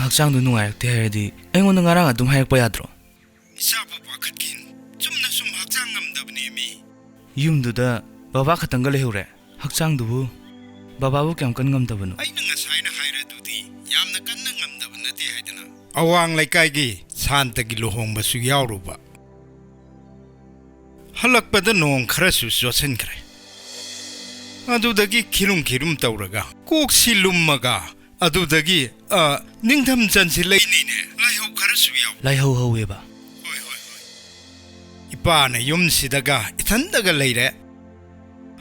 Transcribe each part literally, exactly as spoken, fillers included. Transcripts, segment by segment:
ꯍꯛꯆꯥꯡꯗꯨ ꯅꯨꯡꯉꯥꯏꯔꯛꯇꯦ ꯍꯥꯏꯔꯗꯤ ꯑꯩꯉꯣꯟꯗ ꯉꯔꯥꯡ ꯑꯗꯨꯝ ꯍꯥꯏꯔꯛꯄ ꯌꯥꯗ꯭ꯔꯣ? ꯏꯆꯥꯕꯨ ꯄꯥꯈꯠꯈꯤꯅꯨ꯫ ꯆꯨꯝꯅ ꯁꯨꯝ ꯍꯛꯆꯥꯡ ꯉꯝꯗꯕꯅꯦꯃꯤ꯫ ꯌꯨꯝꯗꯨꯗ ꯕꯕꯥ ꯈꯛꯇꯪꯒ ꯂꯩꯍꯧꯔꯦ꯫ ꯍꯛꯆꯥꯡꯗꯨꯕꯨ, ꯕꯕꯥꯕꯨ ꯀꯌꯥꯝ ꯀꯟ ꯉꯝꯗꯕꯅꯣ? ꯑꯩꯅ ꯉꯁꯥꯏꯅ ꯍꯥꯏꯔꯗꯨꯗꯤ, ꯌꯥꯝꯅ ꯀꯟꯅ ꯉꯝꯗꯕ ꯅꯠꯇꯦ ꯍꯥꯏꯗꯅ꯫ ꯑꯋꯥꯡ ꯂꯩꯀꯥꯏꯒꯤ ꯁꯥꯟꯇꯒꯤ ꯂꯨꯍꯣꯡꯕꯁꯨ ꯌꯥꯎꯔꯨꯕ꯫ ꯍꯜꯂꯛꯄꯗ ꯅꯣꯡ ꯈꯔꯁꯨ ꯆꯣꯠꯁꯤꯟꯈ꯭ꯔꯦ꯫ ꯑꯗꯨꯗꯒꯤ ꯈꯤꯔꯨꯝ ꯈꯤꯔꯨꯝ ꯇꯧꯔꯒ, ꯀꯣꯛꯁꯤ ꯂꯨꯝꯃꯒ, ꯑꯗꯨꯗꯒꯤ, ꯑ, ꯅꯤꯡꯊꯝ ꯆꯟꯁꯤꯜꯂꯛꯏꯅꯤꯅꯦ꯫ ꯂꯥꯏꯍꯧ ꯈꯔꯁꯨ ꯌꯥꯎ꯫ ꯂꯥꯏꯍꯧ ꯍꯧꯋꯦꯕ꯫ ꯍꯣꯏ, ꯍꯣꯏ, ꯍꯣꯏ꯫ ꯏꯄꯥꯅ ꯌꯨꯝꯁꯤꯗꯒ ꯏꯊꯟꯗꯒ ꯂꯩꯔꯦ꯫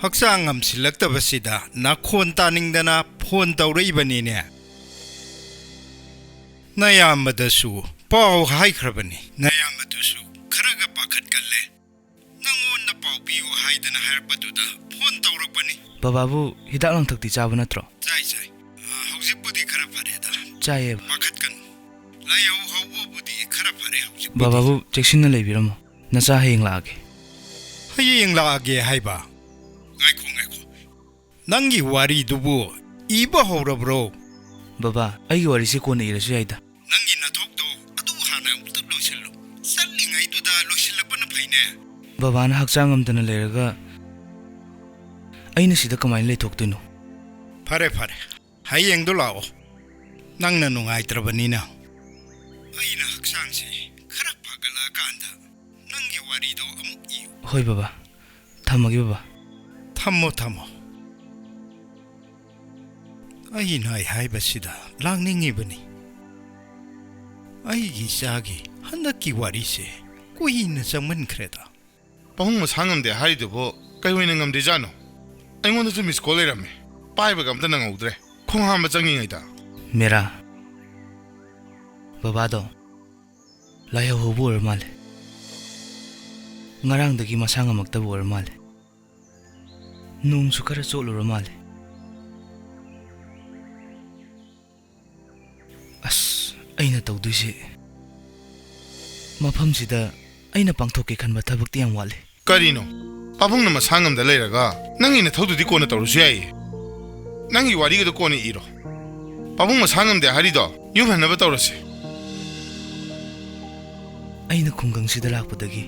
ꯍꯛꯆꯥꯡ ꯉꯝꯁꯤꯜꯂꯛꯇꯕꯁꯤꯗ ꯅꯈꯣꯟ ꯇꯥꯅꯤꯡꯗꯅ ꯐꯣꯟ ꯇꯧꯔꯛꯏꯕꯅꯤꯅꯦ꯫ ꯅꯌꯥꯝꯕꯗꯁꯨ ꯄꯥꯎ ꯍꯥꯏꯈ꯭ꯔꯕꯅꯤ꯫ ꯅꯌꯥꯝꯕꯗꯨꯁꯨ ꯈꯔꯒ ꯄꯥꯈꯠꯀꯜꯂꯦ꯫ ꯅꯪꯉꯣꯟꯗ ꯄꯥꯎ ꯄꯤꯌꯨ ꯍꯥꯏꯗꯅ ꯍꯥꯏꯔꯛꯄꯗꯨꯗ ꯐꯣꯟ ꯇꯧꯔꯛꯄꯅꯤ꯫ ꯕꯕꯥꯕꯨ ꯍꯤꯗꯥꯛ ꯂꯥꯡꯊꯛꯇꯤ ꯆꯥꯕ ꯅꯠꯇ꯭ꯔꯣ? ꯆꯥꯏ, ꯆꯥꯏ꯫ ꯑ, ꯍꯧꯖꯤꯛꯄꯨꯗꯤ ꯈꯔ ꯐꯔꯦꯗ꯫ ꯆꯥꯏꯌꯦꯕ꯫ ꯄꯥꯈꯠꯀꯅꯨ꯫ ꯂꯥꯏꯍꯧ ꯍꯧꯕꯕꯨꯗꯤ ꯈꯔ ꯐꯔꯦ ꯍꯧꯖꯤꯛꯄꯨꯗꯤ꯫ ꯕꯕꯥꯕꯨ ꯆꯦꯛꯁꯤꯟꯅ ꯂꯩꯕꯤꯔꯝꯃꯣ꯫ ꯅꯆꯥ ꯍꯌꯦꯡ ꯂꯥꯛꯑꯒꯦ꯫ ꯍꯌꯦꯡ ꯂꯥꯛꯑꯒꯦ ꯍꯥꯏꯕ? ꯉꯥꯏꯈꯣ, ꯉꯥꯏꯈꯣ꯫ ꯅꯪꯒꯤ ꯋꯥꯔꯤꯗꯨꯕꯨ ꯏꯕ ꯍꯧꯔꯕ꯭ꯔꯣ? ꯕꯕꯥ, ꯑꯩꯒꯤ ꯋꯥꯔꯤꯁꯦ ꯀꯣꯟꯅ ꯏꯔꯁꯨ ꯌꯥꯏꯗ꯫ ꯅꯪꯒꯤ ꯅꯊꯧꯗꯣ ꯑꯗꯨ ꯍꯥꯟꯅ ꯑꯃꯨꯛꯇ ꯂꯣꯏꯁꯤꯜꯂꯨ꯫ ꯆꯠꯂꯤꯉꯩꯗꯨꯗ ꯂꯣꯏꯁꯤꯜꯂꯛꯄꯅ ꯐꯩꯅꯦ꯫ ꯕꯕꯥꯅ ꯍꯛꯆꯥꯡ ꯉꯝꯗꯅ ꯂꯩꯔꯒ ꯑꯩꯅ ꯁꯤꯗ ꯀꯃꯥꯏꯅ ꯂꯩꯊꯣꯛꯇꯣꯏꯅꯣ? ꯐꯔꯦ, ꯐꯔꯦ꯫ ꯍꯌꯦꯡꯗꯣ ꯂꯥꯛꯑꯣ꯫ ꯅꯪꯅ ꯅꯨꯡꯉꯥꯏꯇ꯭ꯔꯕꯅꯤꯅ꯫ ꯑꯩꯅ ꯍꯛꯆꯥꯡꯁꯦ ꯈꯔ ꯐꯒꯠꯂꯛꯑꯀꯥꯟꯗ ꯅꯪꯒꯤ ꯋꯥꯔꯤꯗꯣ ꯑꯃꯨꯛ ꯏꯌꯨ꯫ ꯍꯣꯏ ꯕꯕꯥ, ꯊꯝꯃꯒꯦ ꯕꯕꯥ꯫ ꯊꯝꯃꯣ, ꯊꯝꯃꯣ꯫ ꯑꯩꯅ ꯍꯥꯏꯕꯁꯤꯗ ꯂꯥꯛꯅꯤꯡꯉꯤꯕꯅꯤ꯫ ꯑꯩꯒꯤ ꯏꯆꯥꯒꯤ ꯍꯟꯗꯛꯀꯤ ꯋꯥꯔꯤꯁꯦ ꯀꯨꯏꯅ ꯆꯪꯃꯟꯈ꯭ꯔꯦꯗ꯫ ꯄꯥꯕꯨꯡ ꯃꯁꯥ ꯉꯝꯗꯦ ꯍꯥꯏꯔꯤꯗꯨꯕꯨ ꯀꯩ ꯑꯣꯏꯅ ꯉꯝꯗ꯭ꯔꯤꯖꯥꯠꯅꯣ? ꯑꯩꯉꯣꯟꯗꯁꯨ miss call ꯂꯩꯔꯝꯃꯦ, ꯄꯥꯏꯕꯒ ꯑꯝꯇ ꯅꯪꯍꯧꯗ꯭ꯔꯦ꯫ ꯈꯣꯡ ꯍꯥꯝꯕ ꯆꯪꯉꯤꯉꯩꯗ꯫ ꯃꯦꯔꯥ, ꯕꯕꯥꯗꯣ ꯂꯥꯏꯍꯧ ꯍꯧꯕ ꯑꯣꯏꯔ ꯃꯥꯜꯂꯦ꯫ ꯉꯔꯥꯡꯗꯒꯤ ꯃꯁꯥ ꯉꯝꯃꯛꯇꯕ ꯑꯣꯏꯔ ꯃꯥꯜꯂꯦ꯫ ꯅꯣꯡꯁꯨ ꯈꯔ ꯆꯣꯠꯂꯨꯔ ꯃꯥꯜꯂꯦ꯫ ꯑꯁ, ꯑꯩꯅ ꯇꯧꯗꯣꯏꯁꯦ, ꯃꯐꯝꯁꯤꯗ ꯑꯩꯅ ꯄꯥꯡꯊꯣꯛꯀꯦ ꯈꯟꯕ ꯊꯕꯛꯇꯤ ꯌꯥꯝ ꯋꯥꯠꯂꯤ꯫ ꯀꯔꯤꯅꯣ? ꯄꯥꯕꯨꯡꯅ ꯃꯁꯥ ꯉꯝꯗ ꯂꯩꯔꯒ ꯅꯪꯒꯤ ꯅꯊꯧꯗꯨꯗꯤ ꯀꯣꯟꯅ ꯇꯧꯔꯁꯨ ꯌꯥꯏꯌꯦ꯫ ꯅꯪꯒꯤ ꯋꯥꯔꯤꯒꯗꯣ ꯀꯣꯟꯅ ꯏꯔꯣ꯫ ꯄꯥꯕꯨꯡ ꯃꯁꯥ ꯉꯝꯗꯦ ꯍꯥꯏꯔꯤꯗꯣ ꯌꯨꯝ ꯍꯟꯅꯕ ꯇꯧꯔꯁꯤ꯫ ꯑꯩꯅ ꯈꯨꯡꯒꯪꯁꯤꯗ ꯂꯥꯛꯄꯗꯒꯤ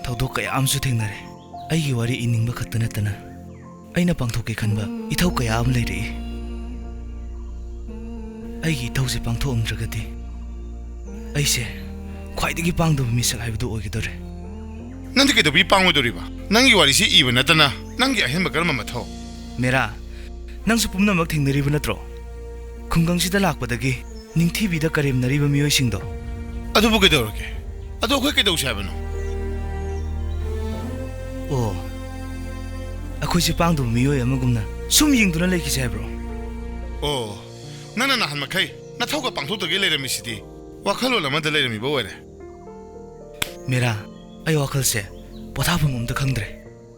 ꯊꯧꯗꯣꯛ ꯀꯌꯥ ꯑꯃꯁꯨ ꯊꯦꯡꯅꯔꯦ꯫ ꯑꯩꯒꯤ ꯋꯥꯔꯤ ꯏꯅꯤꯡꯕ ꯈꯛꯇ ꯅꯠꯇꯅ ꯑꯩꯅ ꯄꯥꯡꯊꯣꯛꯀꯦ ꯈꯟꯕ ꯏꯊꯧ ꯀꯌꯥ ꯑꯃ ꯂꯩꯔꯛꯏ꯫ ꯑꯩꯒꯤ ꯏꯊꯧꯁꯦ ꯄꯥꯡꯊꯣꯛꯂꯝꯗ꯭ꯔꯒꯗꯤ ꯑꯩꯁꯦ ꯈ꯭ꯋꯥꯏꯗꯒꯤ ꯄꯥꯡꯗꯕ ꯃꯤꯁꯛ ꯍꯥꯏꯕꯗꯨ ꯑꯣꯏꯒꯗꯧꯔꯦ꯫ ꯅꯪꯗꯤ ꯀꯩꯗꯧꯕꯒꯤ ꯄꯥꯡꯉꯣꯏꯗꯧꯔꯤꯕ? ꯅꯪꯒꯤ ꯋꯥꯔꯤꯁꯤ ꯏꯕ ꯅꯠꯇꯅ ꯅꯪꯒꯤ ꯑꯍꯦꯟꯕ ꯀꯔꯝꯕ ꯃꯊꯧ? ꯃꯦꯔꯥ, ꯅꯪꯁꯨ ꯄꯨꯝꯅꯃꯛ ꯊꯦꯡꯅꯔꯤꯕ ꯅꯠꯇ꯭ꯔꯣ? ꯈꯨꯡꯒꯪꯁꯤꯗ ꯂꯥꯛꯄꯗꯒꯤ ꯅꯤꯡꯊꯤꯕꯤꯗ ꯀꯔꯦꯝꯅꯔꯤꯕ ꯃꯤꯑꯣꯏꯁꯤꯡꯗꯣ꯫ ꯑꯗꯨꯕꯨ ꯀꯩꯗꯧꯔꯒꯦ? ꯑꯗꯨ ꯑꯩꯈꯣꯏ ꯀꯩꯗꯧꯁꯦ ꯍꯥꯏꯕꯅꯣ? ꯑꯣ, ꯑꯩꯈꯣꯏꯁꯦ ꯄꯥꯡꯗꯕ ꯃꯤꯑꯣꯏ ꯑꯃꯒꯨꯝꯅ ꯁꯨꯝ ꯌꯦꯡꯗꯨꯅ ꯂꯩꯈꯤꯁꯦ ꯍꯥꯏꯕ꯭ꯔꯣ? ꯑꯣ, ꯅꯪꯅ ꯅꯍꯥꯟ ꯃꯈꯩ ꯅꯊꯧꯒ ꯄꯥꯡꯊꯣꯛꯇꯒꯦ ꯂꯩꯔꯝꯃꯤꯁꯤꯗꯤ ꯋꯥꯈꯜꯂꯣꯟ ꯑꯃꯗ ꯂꯩꯔꯝꯃꯤꯕ ꯑꯣꯏꯔꯦ꯫ ꯃꯦꯔꯥ, ꯑꯩ ꯋꯥꯈꯜꯁꯦ ꯄꯣꯊꯥꯐꯝ ꯑꯝꯇ ꯈꯪꯗ꯭ꯔꯦ꯫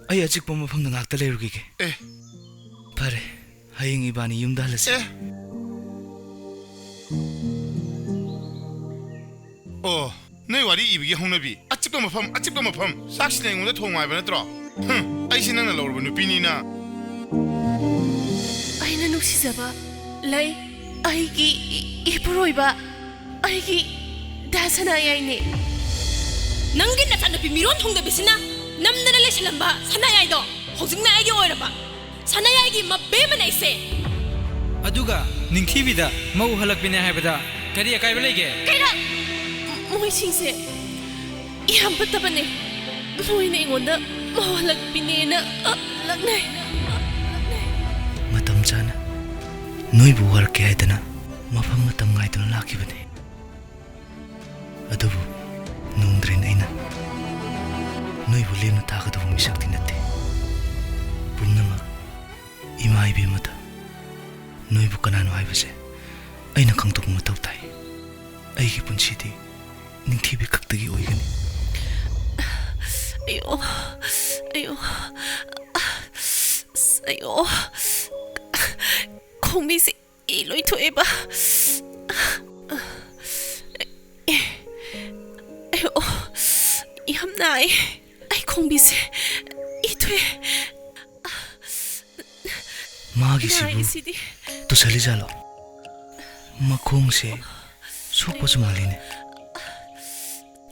ꯑꯩ ꯑꯆꯤꯛꯄ ꯃꯐꯝꯗ ꯉꯥꯛꯇ ꯂꯩꯔꯨꯈꯤꯒꯦ꯫ ꯑꯦ꯫ ꯐꯔꯦ, ꯍꯌꯦꯡ ꯏꯕꯥꯅꯤ ꯌꯨꯝꯗ ꯍꯜꯂꯁꯤ꯫ ꯑꯦ꯫ ꯑꯣ, ꯅꯣꯏ ꯋꯥꯔꯤ ꯏꯕꯒꯤ ꯍꯧꯅꯕꯤ꯫ ꯑꯆꯤꯛꯄ ꯃꯐꯝ, ꯑꯆꯤꯛꯄ ꯃꯐꯝ꯫ ꯆꯥꯛꯁꯤꯅ ꯑꯩꯉꯣꯟꯗ ꯊꯣꯡꯉꯣ ꯍꯥꯏꯕ ꯅꯠꯇ꯭ꯔꯣ? ꯍꯨꯝ, ꯑꯩꯁꯤ ꯅꯪꯅ ꯂꯧꯔꯕ ꯅꯨꯄꯤꯅꯤꯅ꯫ ꯑꯩꯅ ꯅꯨꯡꯁꯤꯖꯕ ꯂꯩ꯫ ꯑꯩꯒꯤ ꯏ-, ꯏꯄꯨꯔꯣꯏꯕ꯫ ꯑꯩꯒꯤ ꯗꯥ ꯁꯅꯥꯌꯥꯏꯅꯦ꯫ ꯅꯪꯒꯤ ꯅꯆꯥꯅꯨꯄꯤ ꯃꯤꯔꯣꯟ ꯊꯨꯡꯗꯕꯤꯁꯤꯅ ꯅꯝꯗꯅ ꯂꯩꯁꯜꯂꯝꯕ ꯁꯅꯥꯌꯥꯏꯗꯣ ꯍꯧꯖꯤꯛꯅ ꯑꯩꯒꯤ ꯑꯣꯏꯔꯕ꯫ ꯁꯅꯥꯌꯥꯏꯒꯤ ꯃꯕꯦꯝꯃꯅ ꯑꯩꯁꯦ꯫ ꯑꯗꯨꯒ ꯅꯤꯡꯊꯤꯕꯤꯗ ꯃꯧ ꯍꯜꯂꯛꯄꯤꯅꯦ ꯍꯥꯏꯕꯗ ꯀꯔꯤ ꯑꯀꯥꯏꯕ ꯂꯩꯒꯦ? ꯀꯩꯔꯥ, ꯃꯣꯏꯁꯤꯡꯁꯦ ꯌꯥꯝ ꯐꯠꯇꯕꯅꯦ꯫ ꯃꯣꯏꯅ ꯑꯩꯉꯣꯟꯗ ꯃꯧ ꯍꯜꯂꯛꯄꯤꯅꯦꯅ, ꯑ, ꯂꯛꯅꯩ꯫ ꯃꯇꯝ ꯆꯥꯅ ꯅꯣꯏꯕꯨ ꯋꯥꯔꯛꯀꯦ ꯍꯥꯏꯗꯅ ꯃꯐꯝ ꯃꯇꯝ ꯉꯥꯏꯗꯨꯅ ꯂꯥꯛꯈꯤꯕꯅꯤ꯫ ꯑꯗꯨꯕꯨ ꯅꯣꯡꯗ꯭ꯔꯦꯟ, ꯑꯩꯅ ꯅꯣꯏꯕꯨ ꯂꯦꯝꯅ ꯊꯥꯒꯗꯕ ꯃꯤꯁꯛꯇꯤ ꯅꯠꯇꯦ꯫ ꯄꯨꯝꯅꯃꯛ ꯏꯃꯥ ꯏꯕꯦꯝꯃꯗ ꯅꯣꯏꯕꯨ ꯀꯅꯥꯅꯣ ꯍꯥꯏꯕꯁꯦ ꯑꯩꯅ ꯈꯪꯗꯣꯛꯄ ꯃꯊꯧ ꯇꯥꯏ꯫ ꯑꯩꯒꯤ ꯄꯨꯟꯁꯤꯗꯤ ꯅꯤꯡꯊꯤꯕꯤ ꯈꯛꯇꯒꯤ ꯑꯣꯏꯒꯅꯤ꯫ ꯑꯌꯣ, ꯑꯌꯣ, ꯑꯁ, ꯑꯌꯣ, ꯈꯣꯡꯕꯤꯁꯦ ꯏ ꯂꯣꯏ ꯊꯣꯛꯑꯦꯕ꯫ ꯑꯌꯣ, ꯌꯥꯝ ꯅꯥꯏ꯫ ꯑꯩ ꯈꯣꯡꯕꯤꯁꯦ ꯏ ꯊꯣꯛꯑꯦ꯫ ꯃꯥꯒꯤꯁꯤꯕꯨ ꯅꯥꯏꯁꯤꯗꯤ꯫ ꯇꯨꯁꯜꯂꯤꯖꯥꯠꯂꯣ? ꯃꯈꯣꯡꯁꯦ ꯁꯣꯛꯄꯁꯨ ꯃꯥꯜꯂꯤꯅꯦ꯫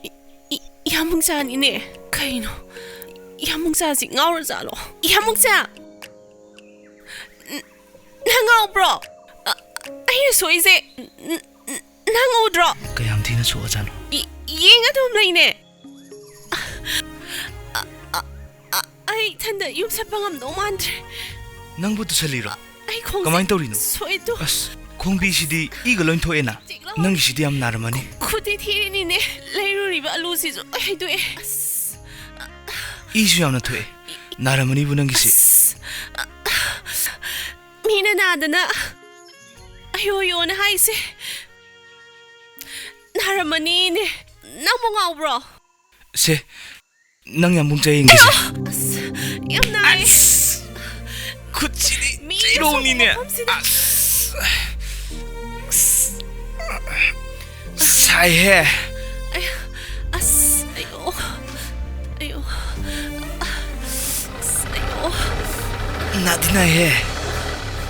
E-, E-, ꯏꯌꯥꯝꯕꯨꯡꯆꯥꯅꯤꯅꯦ꯫ ꯀꯩꯅꯣ? ꯏꯌꯥꯝꯕꯨꯡꯆꯥꯁꯤ ꯉꯥꯎꯔꯖꯥꯠꯂꯣ? ꯏꯌꯥꯝꯕꯨꯡꯆꯥ! ꯅ-, ꯅꯪ ꯉꯥꯎꯕ꯭ꯔꯣ? ꯑ-, ꯑꯩꯅ ꯁꯣꯛꯏꯁꯦ ꯅ-, ꯅ-, ꯅꯪ ꯎꯗ꯭ꯔꯣ? ꯀꯌꯥꯝ ꯊꯤꯅ ꯁꯣꯛꯑꯖꯥꯠꯅꯣ? ꯌꯦ-, ꯌꯦꯡ ꯑꯗꯨꯝ ꯂꯩꯅꯦ꯫ ꯑ-, ꯑ-, ꯑ-, ꯑꯩ ꯏꯊꯟꯗ ꯌꯨꯝ ꯆꯠꯄ ꯉꯝꯗꯧ ꯃꯥꯟꯗ꯭ꯔꯦ꯫ ꯅꯪꯕꯨ ꯇꯨꯁꯜꯂꯤꯔꯣ? ꯑꯩ ꯈꯣꯡꯁꯦ ꯀꯃꯥꯏꯅ ꯇꯧꯔꯤꯅꯣ? ꯁꯣꯛꯑꯦ ꯇꯨ꯫ ꯑꯁ, ꯈꯣꯡꯕꯤꯁꯤꯗꯤ ꯏꯒ ꯂꯣꯏ ꯊꯣꯛꯑꯦꯅ꯫ ꯆꯤꯛꯂꯕ ꯅꯪꯒꯤꯁꯤꯗꯤ ꯌꯥꯝ ꯅꯥꯔꯝꯃꯅꯤ꯫ ꯈꯨꯗꯤ ꯊꯤꯔꯤꯅꯤꯅꯦ꯫ ꯂꯩꯔꯨꯔꯤꯕ ꯑꯂꯨꯁꯤꯁꯨ ꯂꯣꯏ ꯍꯩꯗꯣꯛꯑꯦ꯫ ꯑꯁ꯫ ꯏꯁꯨ ꯌꯥꯝꯅ ꯊꯣꯛꯑꯦ꯫ ꯅꯥꯔꯝꯃꯅꯤꯕꯨ ꯅꯪꯒꯤꯁꯤ꯫ ꯑꯁ꯫ ꯃꯤꯅ ꯅꯥꯗꯅ ꯑꯌꯣ ꯌꯣꯅ ꯍꯥꯏꯁꯦ꯫ ꯅꯥꯔꯝꯃꯅꯤꯅꯦ꯫ ꯅꯪꯕꯨ ꯉꯥꯎꯕ꯭ꯔꯣ? ꯁꯦ, ꯅꯪ ꯌꯥꯝꯕꯨꯡ ꯆꯥ ꯌꯦꯡꯒꯦꯁꯦ꯫ ꯑꯁ, ꯌꯥꯝ ꯅꯥꯏ꯫ ꯑꯁ, ꯈꯨꯠꯁꯤꯗꯤ ꯃꯤ ꯆꯩꯔꯣꯡꯅꯤꯅꯦ꯫ ꯁꯣꯛꯄ ꯃꯐꯝꯁꯤꯗ꯫ ꯑꯁ, ꯑꯁ, ꯁꯥꯏꯍꯦ꯫ ꯑꯌꯥ, ꯑꯁ, ꯑꯌꯣ, ꯑꯌꯣ, ꯑꯁ, ꯑꯌꯣ꯫ ꯅꯥꯗꯤ ꯅꯥꯏꯍꯦ꯫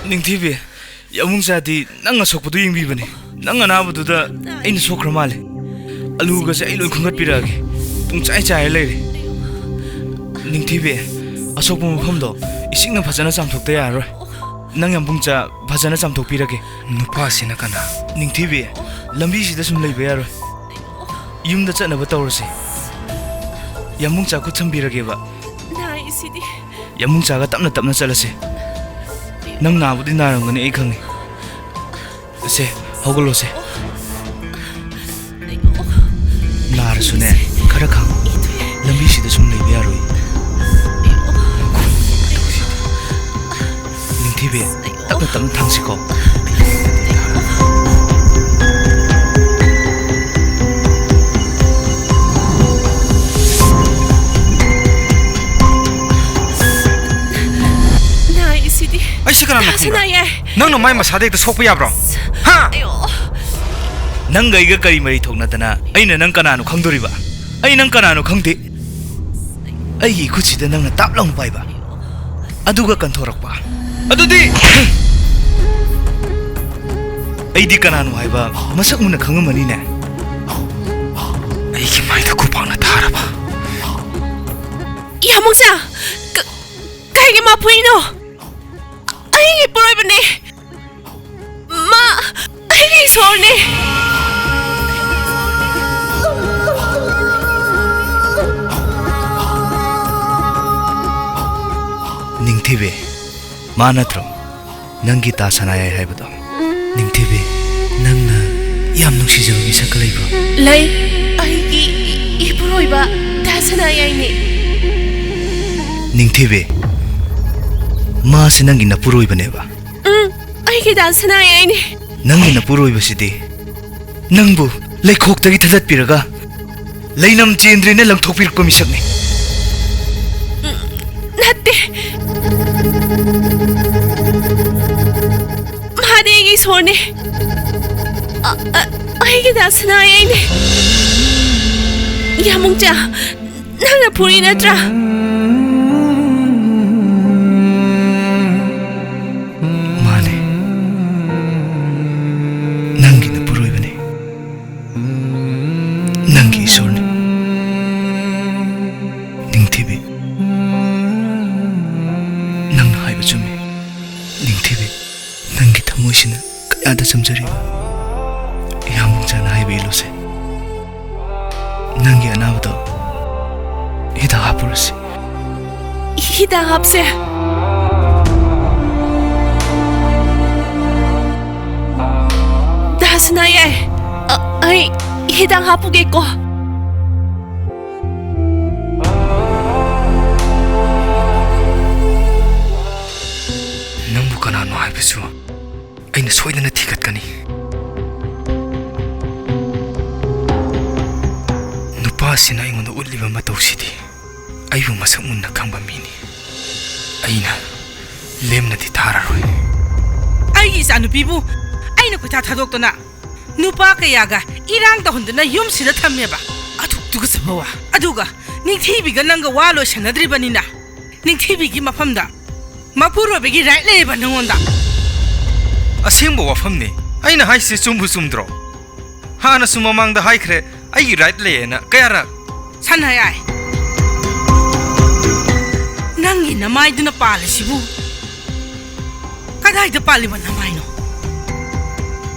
ꯅꯤꯡꯊꯤꯕꯤ, ꯌꯥꯝꯕꯨꯡ ꯆꯥꯗꯤ ꯅꯪ ꯑꯁꯣꯛꯄꯗꯨ ꯌꯦꯡꯕꯤꯕꯅꯤ꯫ ꯅꯪ ꯑꯅꯥꯕꯗꯨꯗ ꯑꯩꯅ ꯁꯣꯛꯈ꯭ꯔ ꯃꯥꯜꯂꯦ꯫ ꯑꯂꯨꯒꯁꯦ ꯑꯩ ꯂꯣꯏ ꯈꯨꯝꯒꯠꯄꯤꯔꯛꯑꯒꯦ꯫ ꯄꯨꯡꯆꯥꯏ ꯆꯥꯏꯔ ꯂꯩꯔꯦ꯫ ꯅꯤꯡꯊꯤꯕꯤ, ꯑꯁꯣꯛꯄ ꯃꯐꯝꯗꯣ ꯏꯁꯤꯡꯅ ꯐꯖꯅ ꯆꯥꯝꯊꯣꯛꯇ ꯌꯥꯔꯔꯣꯏ꯫ ꯅꯪ ꯌꯥꯝꯕꯨꯡ ꯆꯥ ꯐꯖꯅ ꯆꯥꯝꯊꯣꯛꯄꯤꯔꯒꯦ꯫ ꯅꯨꯄꯥꯁꯤꯅ ꯀꯅꯥ? ꯅꯤꯡꯊꯤꯕꯤ, ꯂꯝꯕꯤꯁꯤꯗ ꯁꯨꯝ ꯂꯩꯕ ꯌꯥꯔꯣꯏ꯫ ꯌꯨꯝꯗ ꯆꯠꯅꯕ ꯇꯧꯔꯁꯤ꯫ ꯌꯥꯝꯕꯨꯡ ꯆꯥ ꯈꯨꯠ ꯁꯝꯕꯤꯔꯒꯦꯕ꯫ ꯅꯥꯏꯁꯤꯗꯤ꯫ ꯌꯥꯝꯕꯨꯡ ꯆꯥꯒ ꯇꯞꯅ ꯇꯞꯅ ꯆꯠꯂꯁꯤ꯫ ꯅꯪ ꯅꯥꯕꯨꯗꯤ ꯅꯥꯔꯝꯒꯅꯤ, ꯑꯩ ꯈꯪꯉꯤ꯫ ꯁꯦ, ꯍꯧꯒꯠꯂꯣꯁꯦ꯫ ꯅꯥꯔꯁꯨꯅꯦ, ꯈꯔ ꯈꯥꯡꯉꯨ꯫ ꯂꯝꯕꯤꯁꯤꯗ ꯁꯨꯝ ꯂꯩꯕ ꯌꯥꯔꯣꯏ꯫ ꯅꯤꯡꯊꯤꯕꯤ, ꯇꯞꯅ ꯇꯞꯅ ꯊꯥꯡꯁꯤꯀꯣ꯫ ꯅꯥꯏꯁꯤꯗꯤ꯫ ꯑꯩꯁꯤ ꯀꯅꯥꯅ ꯇꯥꯁꯤ ꯈꯪꯕ꯭ꯔꯥ? ꯅꯥꯏꯌꯦ꯫ ꯅꯪꯅ ꯃꯥꯏ ꯃꯁꯥꯗ ꯍꯦꯛꯇ ꯁꯣꯛꯄ ꯌꯥꯕ꯭ꯔꯣ? ꯍꯥ? ꯑꯌꯣ꯫ ꯅꯪꯒ ꯑꯩꯒ ꯀꯔꯤ ꯃꯔꯤ ꯊꯣꯛꯅꯗꯅ ꯑꯩꯅ ꯅꯪ ꯀꯅꯥꯅꯣ ꯈꯪꯗꯣꯔꯤꯕ? ꯑꯩ ꯅꯪ ꯀꯅꯥꯅꯣ ꯈꯪꯗꯦ꯫ ꯑꯩꯒꯤ ꯏꯈꯨꯠꯁꯤꯗ ꯅꯪꯅ ꯇꯥꯞ ꯂꯥꯎꯅ ꯄꯥꯏꯕ, ꯑꯗꯨꯒ ꯀꯟꯊꯣꯔꯛꯄ꯫ ꯑꯗꯨꯗꯤ ꯑꯩꯗꯤ ꯀꯅꯥꯅꯣ ꯍꯥꯏꯕ ꯃꯁꯛ ꯃꯨꯟꯅ ꯈꯪꯉꯝꯃꯅꯤꯅꯦ꯫ ꯑꯩꯒꯤ ꯃꯥꯏꯗ ꯈꯨꯄꯥꯛꯅ ꯊꯥꯔꯕ꯫ ꯌꯥꯃꯨꯡꯖꯥ! ꯀ-, ꯀꯩꯒꯤ ꯃꯥ ꯐꯨꯏꯅꯣ? ꯑꯩꯒꯤ ꯏꯄꯨꯔꯣꯏꯕꯅꯦ꯫ ꯃꯥ ꯑꯩꯒꯤ ꯏꯁꯣꯔꯅꯦ꯫ ꯅꯤꯡꯊꯤꯕꯤ, ꯃꯥ ꯅꯠꯇ꯭ꯔꯣ ꯅꯪꯒꯤ ꯗꯥ ꯁꯅꯥꯌꯥꯏ ꯍꯥꯏꯕꯗꯣ? ꯅꯤꯡꯊꯤꯕꯤ, ꯅꯪꯅ ꯌꯥꯝ ꯅꯨꯡꯁꯤꯖꯕ ꯃꯤꯁꯛꯀ ꯂꯩꯕ꯭ꯔꯣ? ꯂꯩ꯫ ꯑꯩꯒꯤ ꯏꯄꯨꯔꯣꯏꯕ ꯗꯥ ꯁꯅꯥꯌꯥꯏꯅꯦ꯫ ꯅꯤꯡꯊꯤꯕꯤ, ꯃꯥꯁꯦ ꯅꯪꯒꯤ ꯅꯄꯨꯔꯣꯏꯕꯅꯦꯕ? ꯎꯝ, ꯑꯩꯒꯤ ꯗꯥ ꯁꯅꯥꯌꯥꯏꯅꯦ꯫ ꯅꯪꯒꯤ ꯅꯄꯨꯔꯣꯏꯕꯁꯤꯗꯤ ꯅꯪꯕꯨ ꯂꯩꯈꯣꯛꯇꯒꯤ ꯊꯥꯗꯠꯄꯤꯔꯒ ꯂꯩꯅꯝ ꯆꯦꯟꯗ꯭ꯔꯦꯅ ꯂꯪꯊꯣꯛꯄꯤꯔꯛꯄ ꯃꯤꯁꯛꯅꯤ꯫ ꯅꯠꯇꯦ꯫ ꯃꯥꯗꯤ ꯑꯩꯒꯤ ꯏꯁꯣꯔꯅꯦ꯫ ꯑ-, ꯑ-, ꯑꯩꯒꯤ ꯗꯥ ꯁꯅꯥꯌꯥꯏꯅꯦ꯫ ꯌꯥꯃꯨꯡꯖꯥ, ꯅꯪꯅ ꯐꯨꯔꯤ ꯅꯠꯇ꯭ꯔꯥ? ꯃꯥꯅꯦ꯫ ꯅꯪꯒꯤ ꯅꯄꯨꯔꯣꯏꯕꯅꯦ꯫ ꯅꯪꯒꯤ ꯏꯁꯣꯔꯅꯤ꯫ ꯅꯤꯡꯊꯤꯕꯤ, ꯅꯪꯅ ꯍꯥꯏꯕ ꯆꯨꯝꯃꯤ꯫ ꯅꯤꯡꯊꯤꯕꯤ, ꯅꯪꯒꯤ ꯊꯃꯣꯏꯁꯤꯅ ꯀꯌꯥꯗ ꯆꯝꯖꯔꯤꯕ? ꯌꯥꯃꯨꯡꯖꯥꯅ ꯍꯥꯏꯕ ꯏꯜꯂꯨꯁꯦ꯫ ꯅꯪꯒꯤ ꯑꯅꯥꯕꯗꯣ ꯍꯤꯗꯥꯛ ꯍꯥꯞꯄꯨꯔꯁꯤ꯫ ꯍꯤꯗꯥꯛ ꯍꯥꯞꯁꯦ꯫ ꯗꯥ ꯁꯅꯥꯌꯥꯏ, ꯑ-, ꯑꯩ ꯍꯤꯗꯥꯛ ꯍꯥꯞꯄꯨꯒꯦꯀꯣ꯫ ꯅꯪꯕꯨ ꯀꯅꯥꯅꯣ ꯍꯥꯏꯕꯁꯨ ꯑꯩꯅ ꯁꯣꯏꯗꯅ ꯊꯤꯒꯠꯀꯅꯤ꯫ ꯅꯨꯄꯥꯁꯤꯅ ꯑꯩꯉꯣꯟꯗ ꯎꯠꯂꯤꯕ ꯃꯇꯧꯁꯤꯗꯤ ꯑꯩꯕꯨ ꯃꯁꯛ ꯃꯨꯟꯅ ꯈꯪꯕ ꯃꯤꯅꯤ꯫ ꯑꯩꯅ ꯂꯦꯝꯅꯗꯤ ꯊꯥꯔꯔꯣꯏ꯫ ꯑꯩꯒꯤ ꯏꯆꯥꯅꯨꯄꯤꯕꯨ ꯑꯩꯅ ꯈꯨꯠꯊꯥ ꯊꯥꯗꯣꯛꯇꯅ ꯅꯨꯄꯥ ꯀꯌꯥꯒ ꯏꯔꯥꯡ ꯇꯧꯍꯟꯗꯨꯅ ꯌꯨꯝꯁꯤꯗ ꯊꯝꯃꯦꯕ꯫ ꯑꯗꯨꯛ ꯇꯨꯀꯠꯆꯕ ꯋꯥ꯫ ꯑꯗꯨꯒ ꯅꯤꯡꯊꯤꯕꯤꯒ ꯅꯪꯒ ꯋꯥ ꯂꯣꯏꯁꯟꯅꯗ꯭ꯔꯤꯕꯅꯤꯅ ꯅꯤꯡꯊꯤꯕꯤꯒꯤ ꯃꯐꯝꯗ ꯃꯄꯨꯔꯣꯏꯕꯒꯤ ꯔꯥꯏꯠ ꯂꯩꯌꯦꯕ ꯅꯪꯉꯣꯟꯗ꯫ ꯑꯁꯦꯡꯕ ꯋꯥꯐꯝꯅꯤ꯫ ꯑꯩꯅ ꯍꯥꯏꯁꯦ ꯆꯨꯝꯕꯨ ꯆꯨꯝꯗ꯭ꯔꯣ? ꯍꯥꯟꯅꯁꯨ ꯃꯃꯥꯡꯗ ꯍꯥꯏꯈ꯭ꯔꯦ, ꯑꯩꯒꯤ right ꯂꯩꯌꯦꯅ ꯀꯌꯥꯔꯛ? ꯁꯅꯥꯌꯥꯏ, ꯅꯪꯒꯤ ꯅꯃꯥꯏꯗꯨꯅ ꯄꯥꯜꯂꯤꯁꯤꯕꯨ ꯀꯗꯥꯏꯗ ꯄꯥꯜꯂꯤꯕ ꯅꯃꯥꯏꯅꯣ?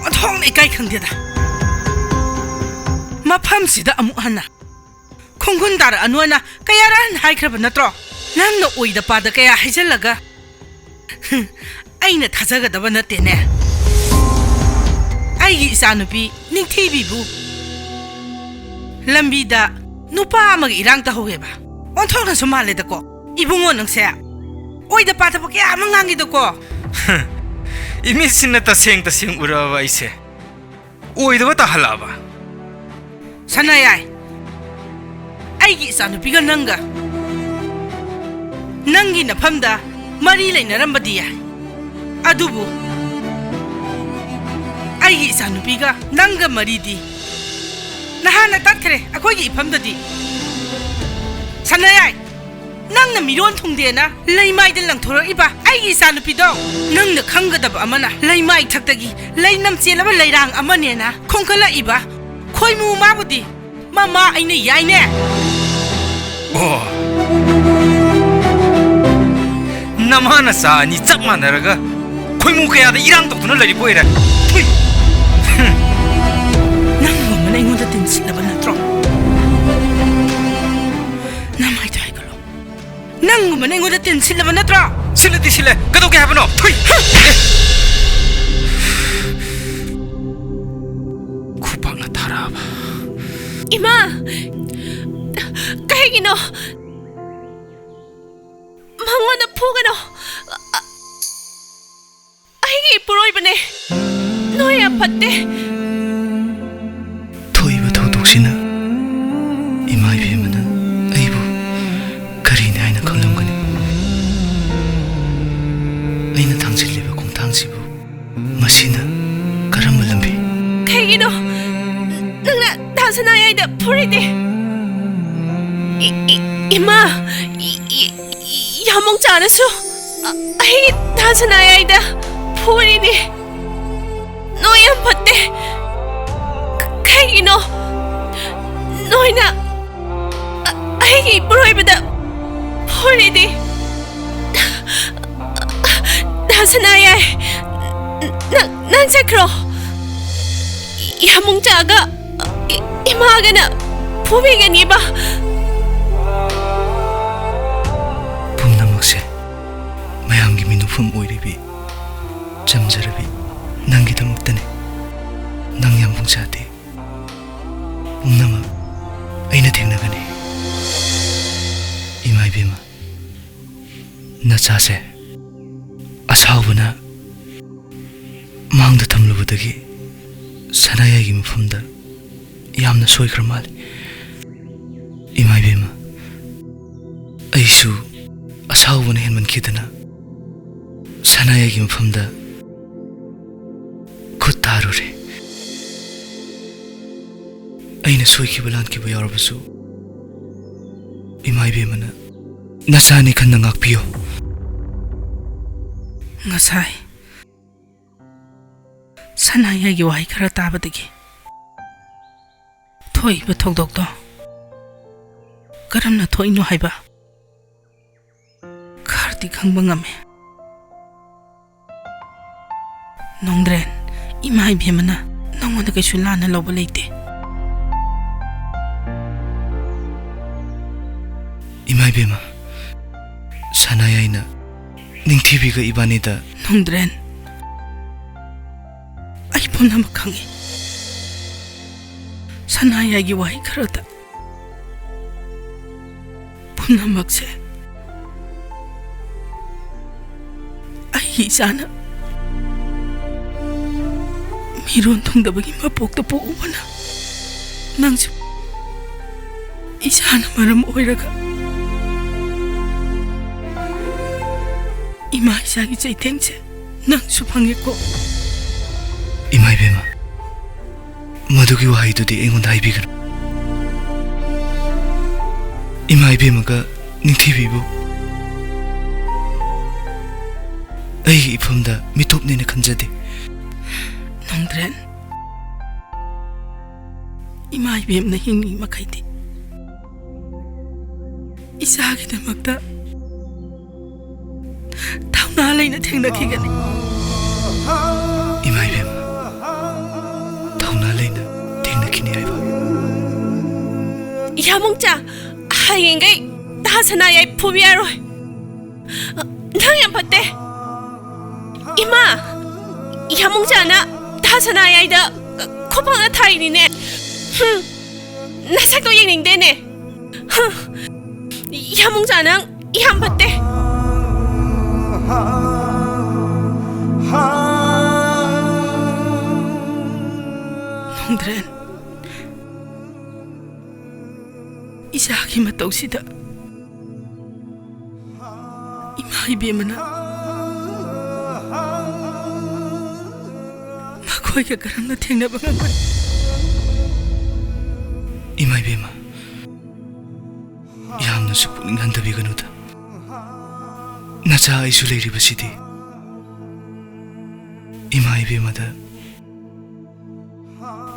ꯑꯣꯟꯊꯣꯛꯅ ꯏꯀꯥꯏ ꯈꯪꯗꯦꯗ꯫ ꯃꯐꯝꯁꯤꯗ ꯑꯃꯨꯛ ꯍꯟꯅ ꯈꯣꯡꯒꯨꯟ ꯇꯥꯔꯛꯑꯅꯨꯅ ꯀꯌꯥꯔꯛ ꯍꯟꯅ ꯍꯥꯏꯈ꯭ꯔꯕ ꯅꯠꯇ꯭ꯔꯣ? ꯅꯪꯅ ꯑꯣꯏꯗ ꯄꯥꯗ ꯀꯌꯥ ꯍꯥꯏꯖꯜꯂꯒ ꯑꯩꯅ ꯊꯥꯖꯒꯗꯕ ꯅꯠꯇꯦꯅꯦ꯫ ꯑꯩꯒꯤ ꯏꯆꯥꯅꯨꯄꯤ ꯅꯤꯡꯊꯤꯕꯤꯕꯨ ꯂꯝꯕꯤꯗ ꯅꯨꯄꯥ ꯑꯃꯒ ꯏꯔꯥꯡ ꯇꯧꯍꯧꯋꯦꯕ꯫ ꯑꯣꯟꯊꯣꯛꯅꯁꯨ ꯃꯥꯜꯂꯦꯗꯀꯣ ꯏꯕꯨꯡꯉꯣ ꯅꯪꯁꯦ꯫ ꯑꯣꯏꯗ ꯄꯥꯗꯕ ꯀꯌꯥ ꯑꯃ ꯉꯥꯡꯉꯤꯗꯀꯣ꯫ ꯏꯃꯤꯠꯁꯤꯅ ꯇꯁꯦꯡ ꯇꯁꯦꯡ ꯎꯔꯛꯑꯕ ꯑꯩꯁꯦ꯫ ꯑꯣꯏꯗꯕ ꯇꯥꯍꯜꯂꯛꯑꯕ? ꯁꯅꯥꯌꯥꯏ, ꯑꯩꯒꯤ ꯏꯆꯥꯅꯨꯄꯤꯒ ꯅꯪꯒ ꯅꯪꯒꯤ ꯅꯐꯝꯗ ꯃꯔꯤ ꯂꯩꯅꯔꯝꯕꯗꯤ ꯌꯥꯏ, ꯑꯗꯨꯕꯨ ꯑꯩꯒꯤ ꯏꯆꯥꯅꯨꯄꯤꯒ ꯅꯪꯒ ꯃꯔꯤꯗꯤ ꯅꯍꯥꯟꯅ ꯇꯠꯈ꯭ꯔꯦ ꯑꯩꯈꯣꯏꯒꯤ ꯏꯐꯝꯗꯗꯤ꯫ ꯁꯅꯥꯌꯥꯏ, ꯅꯪꯅ ꯃꯤꯔꯣꯟ ꯊꯨꯡꯗꯦꯅ ꯂꯩꯃꯥꯏꯗ ꯂꯪꯊꯣꯔꯛꯏꯕ ꯑꯩꯒꯤ ꯏꯆꯥꯅꯨꯄꯤꯗꯣ, ꯅꯪꯅ ꯈꯪꯒꯗꯕ ꯑꯃꯅ ꯂꯩꯃꯥꯏ ꯊꯛꯇꯒꯤ ꯂꯩꯅꯝ ꯆꯦꯜꯂꯕ ꯂꯩꯔꯥꯡ ꯑꯃꯅꯦꯅ ꯈꯣꯡꯒꯠꯂꯛꯏꯕ ꯈꯣꯏꯃꯨ ꯃꯥꯕꯨꯗꯤ ꯃꯃꯥ ꯑꯩꯅ ꯌꯥꯏꯅꯦ꯫ ꯑꯣ, ꯅꯃꯥ ꯅꯆꯥ ꯑꯅꯤ ꯆꯞ ꯃꯥꯟꯅꯔꯒ ꯈꯣꯏꯃꯨ ꯀꯌꯥꯗ ꯏꯔꯥꯡ ꯇꯧꯗꯨꯅ ꯂꯩꯔꯤꯕ ꯑꯣꯏꯔꯦ꯫ ꯊꯨꯏ! ꯅꯪꯒꯨꯝꯕꯅ ꯑꯩꯉꯣꯟꯗ ꯇꯤꯟꯁꯤꯠꯂꯕ ꯅꯠꯇ꯭ꯔꯣ? ꯅꯃꯥꯏꯗꯣ ꯍꯥꯏꯒꯠꯂꯣ꯫ ꯅꯪꯒꯨꯝꯕꯅ ꯑꯩꯉꯣꯟꯗ ꯇꯤꯟꯁꯤꯠꯂꯕ ꯅꯠꯇ꯭ꯔꯣ? ꯁꯤꯜꯂꯗꯤ ꯁꯤꯜꯂꯦ, ꯀꯩꯗꯧꯒꯦ ꯍꯥꯏꯕꯅꯣ? ꯊꯨꯏ! ꯈꯨꯄꯥꯛꯅ ꯊꯥꯔꯛꯑꯕ꯫ ꯏꯃꯥ! ꯀꯩꯒꯤꯅꯣ? ꯃꯉꯣꯟꯗ ꯐꯨꯒꯅꯣ꯫ ꯑ-, ꯑꯩꯒꯤ ꯏꯄꯨꯔꯣꯏꯕꯅꯦ꯫ ꯅꯣꯏ ꯌꯥꯝ ꯐꯠꯇꯦ꯫ ꯊꯣꯛꯏꯕ ꯊꯧꯗꯣꯛꯁꯤꯅ ꯏꯃꯥ ꯏꯕꯦꯝꯃꯅ ꯑꯩꯕꯨ ꯀꯔꯤꯅꯤ ꯍꯥꯏꯅ ꯈꯪꯂꯝꯒꯅꯤ? ꯑꯩꯅ ꯊꯥꯡꯖꯤꯜꯂꯤꯕ ꯈꯣꯡꯊꯥꯡꯁꯤꯕꯨ ꯃꯁꯤꯅ ꯀꯔꯝꯕ ꯂꯝꯕꯤ? ꯀꯩꯒꯤꯅꯣ ꯅꯪꯅ ꯗꯥ ꯁꯅꯥꯌꯥꯏꯗ ꯐꯨꯔꯤꯗꯤ? ꯏ-, ꯏ-, ꯏꯃꯥ, ꯏ-, ꯏ-, ꯌꯥꯃꯣꯡ ꯆꯥꯅꯁꯨ ꯑ-, ꯑꯩ ꯗꯥ ꯁꯅꯥꯌꯥꯏꯗ ꯐꯨꯔꯤꯅꯤ꯫ ꯅꯣꯏ ꯌꯥꯝ ꯐꯠꯇꯦ꯫ ꯀ-, ꯀꯩꯒꯤꯅꯣ ꯅꯣꯏꯅ ꯑ-, ꯑꯩꯒꯤ ꯏꯄꯨꯔꯣꯏꯕꯗ ꯐꯨꯔꯤꯗꯤ? ꯗꯥ ꯁꯅꯥꯌꯥꯏ, ꯅꯪ, ꯅꯪ ꯆꯠꯈ꯭ꯔꯣ꯫ ꯌꯥꯃꯨꯡꯆꯥꯒ ꯏ-, ꯏꯃꯥꯒꯅ ꯐꯨꯕꯤꯒꯅꯤꯕ꯫ ꯄꯨꯝꯅꯃꯛꯁꯦ ꯃꯌꯥꯝꯒꯤ ꯃꯤꯅꯣꯛꯐꯝ ꯑꯣꯏꯔꯤꯕꯤ, ꯆꯝꯖꯔꯕꯤ ꯅꯪꯒꯤꯗꯃꯛꯇꯅꯤ꯫ ꯅꯪ ꯌꯥꯝꯕꯨꯡ ꯆꯥꯗꯦ꯫ ꯄꯨꯝꯅꯃꯛ ꯑꯩꯅ ꯊꯦꯡꯅꯒꯅꯤ꯫ ꯏꯃꯥ ꯏꯕꯦꯝꯃ, ꯅꯆꯥꯁꯦ ꯑꯁꯥꯎꯕꯅ ꯃꯥꯡꯗ ꯊꯝꯂꯨꯕꯗꯒꯤ ꯁꯅꯥꯌꯥꯏꯒꯤ ꯃꯐꯝꯗ ꯌꯥꯝꯅ ꯁꯣꯏꯈ꯭ꯔ ꯃꯥꯜꯂꯤ꯫ ꯏꯃꯥ ꯏꯕꯦꯝꯃ, ꯑꯩꯁꯨ ꯑꯁꯥꯎꯕꯅ ꯍꯦꯟꯃꯟꯈꯤꯗꯅ ꯁꯅꯥꯌꯥꯏꯒꯤ ꯃꯐꯝꯗ ꯈꯨꯠ ꯊꯥꯔꯨꯔꯦ꯫ ꯑꯩꯅ ꯁꯣꯏꯈꯤꯕ ꯂꯥꯟꯈꯤꯕ ꯌꯥꯎꯔꯕꯁꯨ, ꯏꯃꯥ ꯏꯕꯦꯝꯃꯅ ꯅꯆꯥꯅꯤ ꯈꯟꯅ ꯉꯥꯛꯄꯤꯌꯨ꯫ ꯉꯁꯥꯏ ꯁꯅꯥꯌꯥꯏꯒꯤ ꯋꯥꯍꯩ ꯈꯔ ꯇꯥꯕꯗꯒꯤ ꯊꯣꯛꯏꯕ ꯊꯧꯗꯣꯛꯇꯣ ꯀꯔꯝꯅ ꯊꯣꯛꯏꯅꯣ ꯍꯥꯏꯕ ꯈꯔꯗꯤ ꯈꯪꯕ ꯉꯝꯃꯦ꯫ ꯅꯣꯡꯗ꯭ꯔꯦꯟ, ꯏꯃꯥ ꯏꯕꯦꯝꯃꯅ ꯅꯪꯉꯣꯟꯗ ꯀꯩꯁꯨ ꯂꯥꯟꯅ ꯂꯧꯕ ꯂꯩꯇꯦ꯫ ꯏꯃꯥ ꯏꯕꯦꯝꯃ, ꯁꯅꯥꯌꯥꯏꯅ ꯅꯤꯡꯊꯤꯕꯤꯒ ꯏꯕꯥꯅꯤꯗ ꯅꯣꯡꯗ꯭ꯔꯦꯟ, ꯑꯩ ꯄꯨꯝꯅꯃꯛ ꯈꯪꯉꯤ꯫ ꯁꯅꯥꯌꯥꯏꯒꯤ ꯋꯥꯍꯩ ꯈꯔꯗ ꯄꯨꯝꯅꯃꯛꯁꯦ ꯑꯩꯒꯤ ꯏꯆꯥꯅ ꯃꯤꯔꯣꯟ ꯊꯨꯡꯗꯕꯒꯤ ꯃꯄꯣꯛꯇ ꯄꯣꯛꯎꯕꯅ ꯅꯪꯁꯨ ꯏꯆꯥꯅ ꯃꯔꯝ ꯑꯣꯏꯔꯒ ꯏꯃꯥ ꯏꯆꯥꯒꯤ ꯆꯩꯊꯦꯡꯁꯦ ꯅꯪꯁꯨ ꯐꯪꯉꯦꯀꯣ꯫ ꯏꯃꯥ ꯏꯕꯦꯝꯃ, ꯃꯗꯨꯒꯤ ꯋꯥꯍꯩꯗꯨꯗꯤ ꯑꯩꯉꯣꯟꯗ ꯍꯥꯏꯕꯤꯒꯅꯨ꯫ ꯏꯃꯥ ꯏꯕꯦꯝꯃꯒ ꯅꯤꯡꯊꯤꯕꯤꯕꯨ ꯑꯩꯒꯤ ꯏꯐꯝꯗ ꯃꯤꯇꯣꯞꯅꯦꯅ ꯈꯟꯖꯗꯦ꯫ ꯔꯦꯟ, ꯏꯃꯥ ꯏꯕꯦꯝꯅ ꯍꯤꯡꯂꯤ ꯃꯈꯩꯗꯤ ꯏꯆꯥꯒꯤꯗꯃꯛꯇ ꯊꯧꯅꯥ ꯂꯩꯅ ꯊꯦꯡꯅꯈꯤꯒꯅꯤ꯫ ꯏꯃꯥ ꯏꯕꯦꯝ, ꯊꯧꯅꯥ ꯂꯩꯅ ꯊꯦꯡꯅꯈꯤꯅꯤ ꯍꯥꯏꯕ꯫ ꯌꯥꯃꯨꯡꯆꯥ, ꯍꯌꯦꯡꯈꯩ ꯇꯥ ꯁꯅꯥ ꯌꯥꯏ ꯐꯨꯕꯤ ꯌꯥꯔꯣꯏ꯫ ꯅꯪ ꯌꯥꯝ ꯐꯠꯇꯦ꯫ ꯏꯃꯥ, ꯌꯥꯃꯨꯡꯆꯥꯅ ꯇꯥ ꯁꯅꯥ ꯌꯥꯏꯗ ꯈꯨꯄꯥꯛꯅ ꯊꯥꯔꯤꯅꯤꯅꯦ꯫ ꯍꯨꯝ, ꯅꯁꯛꯇꯣ ꯌꯦꯡꯅꯤꯡꯗꯦꯅꯦ꯫ ꯍꯨꯝ, ꯌꯥꯃꯨꯡꯆꯥ ꯅꯪ ꯌꯥꯝ ꯐꯠꯇꯦ꯫ ꯅꯣꯡꯗ꯭ꯔꯦꯟ, ꯏꯆꯥꯒꯤ ꯃꯇꯧꯁꯤꯗ ꯏꯃꯥ ꯏꯕꯦꯝꯃꯅ ꯃꯈꯣꯏꯒ ꯀꯔꯝꯅ ꯊꯦꯡꯅꯕ ꯉꯝꯒꯅꯤ? ꯏꯃꯥ ꯏꯕꯦꯝꯃ, ꯌꯥꯝꯅꯁꯨ ꯄꯨꯛꯅꯤꯡ ꯍꯟꯊꯕꯤꯒꯅꯨꯗ꯫ ꯅꯆꯥ ꯑꯩꯁꯨ ꯂꯩꯔꯤꯕꯁꯤꯗꯤ꯫ ꯏꯃꯥ ꯏꯕꯦꯝꯃꯗ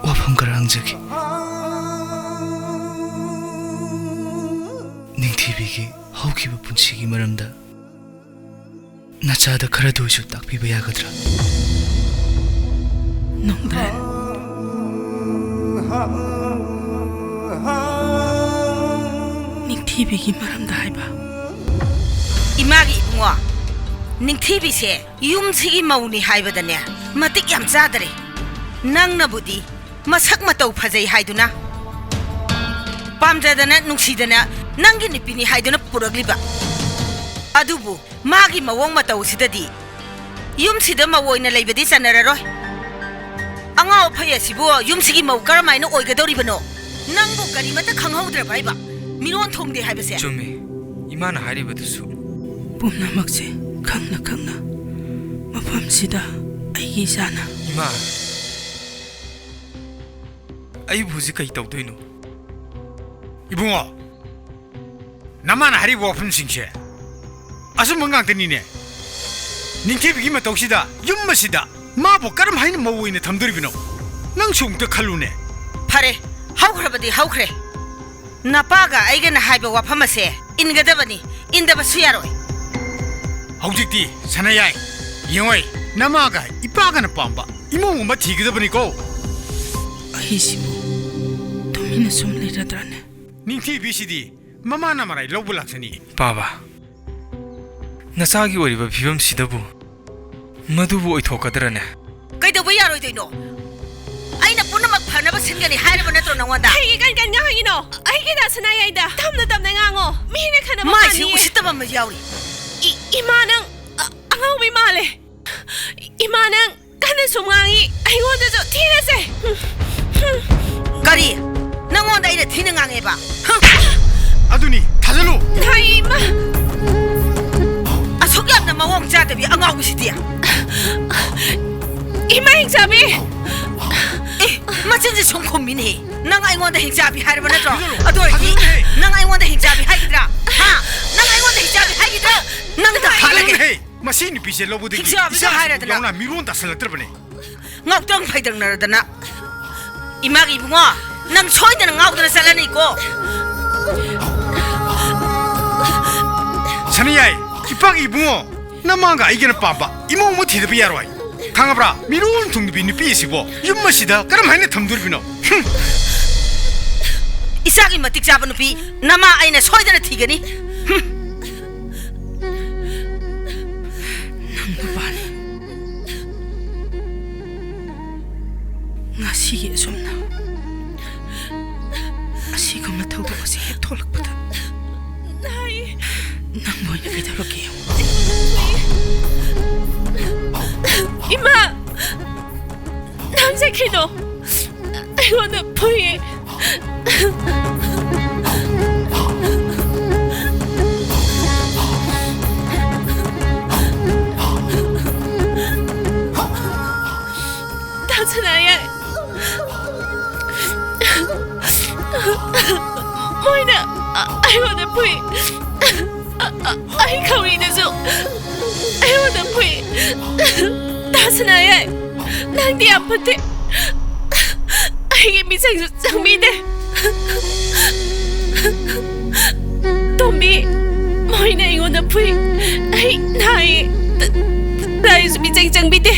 ꯋꯥꯐꯝ ꯈꯔ ꯍꯪꯖꯒꯦ꯫ ꯅꯤꯡꯊꯤꯕꯤꯒꯤ ꯍꯧꯈꯤꯕ ꯄꯨꯟꯁꯤꯒꯤ ꯃꯔꯝꯗ ꯅꯆꯥꯗ ꯈꯔꯗ ꯑꯣꯏꯁꯨ ꯇꯥꯛꯄꯤꯕ ꯌꯥꯒꯗ꯭ꯔꯥ? ꯅꯣꯡꯗ꯭ꯔꯦꯟ, ꯅꯤꯡꯊꯤꯕꯤꯒꯤ ꯃꯔꯝꯗ ꯍꯥꯏꯕ? ꯏꯃꯥꯒꯤ ꯏꯕꯨꯡꯉꯣ, ꯅꯤꯡꯊꯤꯕꯤꯁꯦ ꯌꯨꯝꯁꯤꯒꯤ ꯃꯧꯅꯤ ꯍꯥꯏꯕꯗꯅꯦ ꯃꯇꯤꯛ ꯌꯥꯝ ꯆꯥꯗꯔꯦ꯫ ꯅꯪꯅꯕꯨꯗꯤ ꯃꯁꯛ ꯃꯇꯧ ꯐꯖꯩ ꯍꯥꯏꯗꯨꯅ, ꯄꯥꯝꯖꯗꯅ ꯅꯨꯡꯁꯤꯗꯅ ꯅꯪꯒꯤ ꯅꯨꯄꯤꯅꯤ ꯍꯥꯏꯗꯨꯅ ꯄꯨꯔꯛꯂꯤꯕ꯫ ꯑꯗꯨꯕꯨ ꯃꯥꯒꯤ ꯃꯑꯣꯡ ꯃꯇꯧꯁꯤꯗꯗꯤ ꯌꯨꯝꯁꯤꯗ ꯃꯧ ꯑꯣꯏꯅ ꯂꯩꯕꯗꯤ ꯆꯟꯅꯔꯔꯣꯏ꯫ ꯑꯉꯥꯎ ꯑꯐꯩ ꯑꯁꯤꯕꯨ ꯌꯨꯝꯁꯤꯒꯤ ꯃꯧ ꯀꯔꯝꯍꯥꯏꯅ ꯑꯣꯏꯒꯗꯧꯔꯤꯕꯅꯣ? ꯅꯪꯕꯨ ꯀꯔꯤꯃꯠꯇ ꯈꯪꯍꯧꯗ꯭ꯔꯕ ꯍꯥꯏꯕ? ꯃꯤꯔꯣꯟ ꯊꯣꯡꯗꯦ ꯍꯥꯏꯕꯁꯦ? ꯆꯨꯝꯃꯤ, ꯏꯃꯥꯅ ꯍꯥꯏꯔꯤꯕꯗꯨꯁꯨ꯫ ꯄꯨꯝꯅꯃꯛꯁꯦ ꯈꯪꯅ ꯈꯪꯅ ꯃꯐꯝꯁꯤꯗ ꯑꯩꯒꯤ ꯏꯆꯥꯅ꯫ ꯏꯃꯥ, ꯑꯩꯕꯨ ꯍꯧꯖꯤꯛ ꯀꯩ ꯇꯧꯗꯣꯏꯅꯣ? ꯏꯕꯨꯡꯉꯣ, ꯅꯃꯥꯅ ꯍꯥꯏꯔꯤꯕ ꯋꯥꯐꯝꯁꯤꯡꯁꯦ ꯑꯆꯨꯝꯕ ꯉꯥꯛꯇꯅꯤꯅꯦ꯫ ꯅꯤꯡꯊꯤꯕꯤꯒꯤ ꯃꯇꯧꯁꯤꯗ ꯌꯨꯝ ꯑꯁꯤꯗ ꯃꯥꯕꯨ ꯀꯔꯝ ꯍꯥꯏꯅ ꯃꯧ ꯑꯣꯏꯅ ꯊꯝꯗꯣꯔꯤꯕꯅꯣ? ꯅꯪꯁꯨ ꯑꯃꯨꯛꯇ ꯈꯜꯂꯨꯅꯦ꯫ ꯐꯔꯦ, ꯍꯧꯈ꯭ꯔꯕꯗꯤ ꯍꯧꯈ꯭ꯔꯦ꯫ ꯅꯄꯥꯒ ꯑꯩꯒꯅ ꯍꯥꯏꯕ ꯋꯥꯐꯝ ꯑꯁꯦ ꯏꯟꯒꯗꯕꯅꯤ, ꯏꯟꯗꯕꯁꯨ ꯌꯥꯔꯣꯏ꯫ ꯍꯧꯖꯤꯛꯇꯤ ꯁꯅꯥꯌꯥꯏ, ꯌꯦꯡꯉꯣꯏ, ꯅꯃꯥꯒ ꯏꯄꯥꯒꯅ ꯄꯥꯝꯕ ꯏꯃꯧ ꯑꯃ ꯊꯤꯒꯗꯕꯅꯤꯀꯣ꯫ ꯑꯩꯁꯤꯕꯨ ꯇꯨꯃꯤꯟꯅ ꯁꯨꯝ ꯂꯩꯔꯗ꯭ꯔꯅꯦ? ꯅꯤꯡꯊꯤꯕꯤꯁꯤꯗꯤ ꯃꯃꯥꯅ ꯃꯔꯥꯏ ꯂꯧꯕ ꯂꯥꯛꯆꯅꯤ꯫ ꯄꯥꯕ, ꯅꯆꯥꯒꯤ ꯑꯣꯏꯔꯤꯕ ꯐꯤꯕꯝꯁꯤꯗꯕꯨ ꯃꯗꯨꯕꯨ ꯑꯣꯏꯊꯣꯛꯀꯗ꯭ꯔꯅꯦ? ꯀꯩꯗꯧꯕ ꯌꯥꯔꯣꯏꯗꯣꯏꯅꯣ? ꯑꯩꯅ ꯄꯨꯝꯅꯃꯛ ꯐꯅꯕ ꯁꯤꯟꯒꯅꯤ ꯍꯥꯏꯔꯕ ꯅꯠꯇ꯭ꯔꯣ ꯅꯉꯣꯟꯗ? ꯀꯩꯒꯤ ꯀꯟ ꯀꯟ ꯉꯥꯡꯉꯤꯅꯣ? ꯑꯩꯒꯤ ꯗꯥ ꯁꯅꯥꯌꯥꯏꯗ ꯇꯞꯅ ꯇꯞꯅ ꯉꯥꯡꯉꯣ꯫ ꯃꯤꯅ ꯈꯟꯅꯕ ꯃꯥꯏꯁꯤ ꯐꯅꯤꯌꯦ꯫ ꯎꯁꯤꯠꯇꯕ ꯑꯃ ꯌꯥꯎꯔꯤ꯫ ꯏ-, ꯏꯃꯥ ꯅꯪ ꯑ-, ꯑꯉꯥꯎꯕꯤ ꯃꯥꯜꯂꯦ꯫ ꯏꯃꯥ ꯅꯪ ꯀꯟꯅ ꯁꯨꯝ ꯉꯥꯡꯉꯤ, ꯑꯩꯉꯣꯟꯗꯁꯨ ꯊꯤꯔꯁꯦ꯫ ꯀꯔꯤ? ꯅꯪꯉꯣꯟꯗ ꯑꯩꯅ ꯊꯤꯅ ꯉꯥꯡꯉꯦꯕ? ꯍ? ꯑꯗꯨꯅꯤ, ꯊꯥꯖꯜꯂꯨ꯫ ꯅꯥꯏ, ꯏꯃꯥ꯫ ꯑꯁꯨꯛ ꯌꯥꯝꯅ ꯃꯑꯣꯡ ꯆꯥꯗꯕꯤ ꯑꯉꯥꯎꯕꯤꯁꯤꯗꯤ꯫ ꯏꯃꯥ ꯍꯤꯡꯆꯥꯕꯤ꯫ ꯑꯦ, ꯃꯆꯤꯟꯁꯦ ꯁꯨꯝ ꯈꯨꯝꯃꯤꯅꯦ꯫ ꯅꯪ ꯑꯩꯉꯣꯟꯗ ꯍꯤꯡꯆꯥꯕꯤ ꯍꯥꯏꯔꯕ ꯅꯠꯇ꯭ꯔꯣ? ꯊꯥꯖꯜꯂꯨ꯫ ꯑꯗꯨ ꯑꯣꯏꯔꯗꯤ ꯊꯥꯖꯜꯂꯨꯅꯦ꯫ ꯅꯪ ꯑꯩꯉꯣꯟꯗ ꯍꯤꯡꯆꯥꯕꯤ ꯍꯥꯏꯒꯗ꯭ꯔꯥ? ꯍꯥ? ꯅꯪ ꯑꯩꯉꯣꯟꯗ ꯍꯤꯡꯆꯥꯕꯤ ꯍꯥꯏꯒꯗ꯭ꯔꯥ? ꯅꯪ ꯇꯥꯍꯜꯂꯒꯦ꯫ ꯊꯥꯖꯜꯂꯨꯅꯦ꯫ ꯃꯁꯤ ꯅꯨꯄꯤꯁꯦ ꯂꯧꯕꯗꯒꯤ ꯍꯤꯡꯆꯥꯕꯤꯁꯨ ꯏꯆꯥꯁꯤꯡ ꯍꯥꯏꯔꯗꯅ꯫ ꯌꯥꯎꯅ ꯃꯤꯔꯣꯟ ꯇꯥꯁꯜꯂꯛꯇ꯭ꯔꯕꯅꯦ꯫ ꯉꯥꯎꯇꯪ ꯐꯩꯗꯪꯅꯔꯗꯅ꯫ ꯏꯃꯥꯒꯤ ꯏꯕꯨꯡꯉꯣ, ꯅꯪ ꯁꯣꯏꯗꯅ ꯉꯥꯎꯗꯅ ꯆꯠꯂꯅꯤꯀꯣ꯫ ꯁꯅꯥꯌꯥꯏ, ꯏꯄꯥꯒꯤ ꯏꯕꯨꯡꯉꯣ, ꯅꯃꯥꯒ ꯑꯩꯒꯅ ꯄꯥꯝꯕ ꯏꯃꯧ ꯑꯃ ꯊꯤꯗꯕ ꯌꯥꯔꯣꯏ꯫ ꯈꯪꯉꯕ꯭ꯔꯥ? ꯃꯤꯔꯣꯟ ꯊꯨꯡꯗꯕꯤ ꯅꯨꯄꯤ ꯑꯁꯤꯕꯣ ꯌꯨꯝ ꯑꯁꯤꯗ ꯀꯔꯝ ꯍꯥꯏꯅ ꯊꯝꯗꯣꯔꯤꯕꯅꯣ? ꯍꯨꯝ! ꯏꯆꯥꯒꯤ ꯃꯇꯤꯛ ꯆꯥꯕ ꯅꯨꯄꯤ ꯅꯃꯥ ꯑꯩꯅ ꯁꯣꯏꯗꯅ ꯊꯤꯒꯅꯤ꯫ ꯍꯨꯝ! ꯅꯪ ꯅꯨꯄꯥꯅꯤ꯫ ꯉꯁꯤꯒꯤ ꯑꯁꯨꯝꯅ ꯑꯁꯤꯒꯨꯝꯕ ꯊꯧꯗꯣꯛ ꯑꯁꯤ ꯍꯦꯛ ꯊꯣꯛꯂꯛꯄꯗ ꯅꯪꯕꯨ ꯑꯣꯏꯅ ꯀꯩꯗꯧꯔꯛꯀꯦ ꯌꯦꯡꯉꯨ꯫ ꯏꯃꯥ! ꯅꯪꯁꯦ ꯀꯩꯅꯣ? ꯑꯩꯉꯣꯟꯗ ꯐꯨꯏꯌꯦ꯫ ꯇꯥ ꯁꯅꯥꯌꯥꯏ꯫ ꯃꯣꯏꯅ ꯑꯩꯉꯣꯟꯗ ꯐꯨꯏ꯫ ꯑꯩ ꯈꯧꯔꯤꯗꯁꯨ ꯑꯩꯉꯣꯟꯗ ꯐꯨꯏ꯫ ꯇꯥꯁꯅꯥꯌꯦ, ꯅꯪꯗꯤ ꯌꯥꯝ ꯐꯠꯇꯦ꯫ ꯑꯩꯒꯤ ꯃꯤꯆꯪꯁꯨ ꯆꯪꯕꯤꯗꯦ꯫ ꯇꯣꯝꯕꯤ, ꯃꯣꯏꯅ ꯑꯩꯉꯣꯟꯗ ꯐꯨꯏ꯫ ꯑꯩ ꯅꯥꯏ꯫ ꯂꯥꯏꯁꯨ ꯃꯤꯆꯪ ꯆꯪꯕꯤꯗꯦ꯫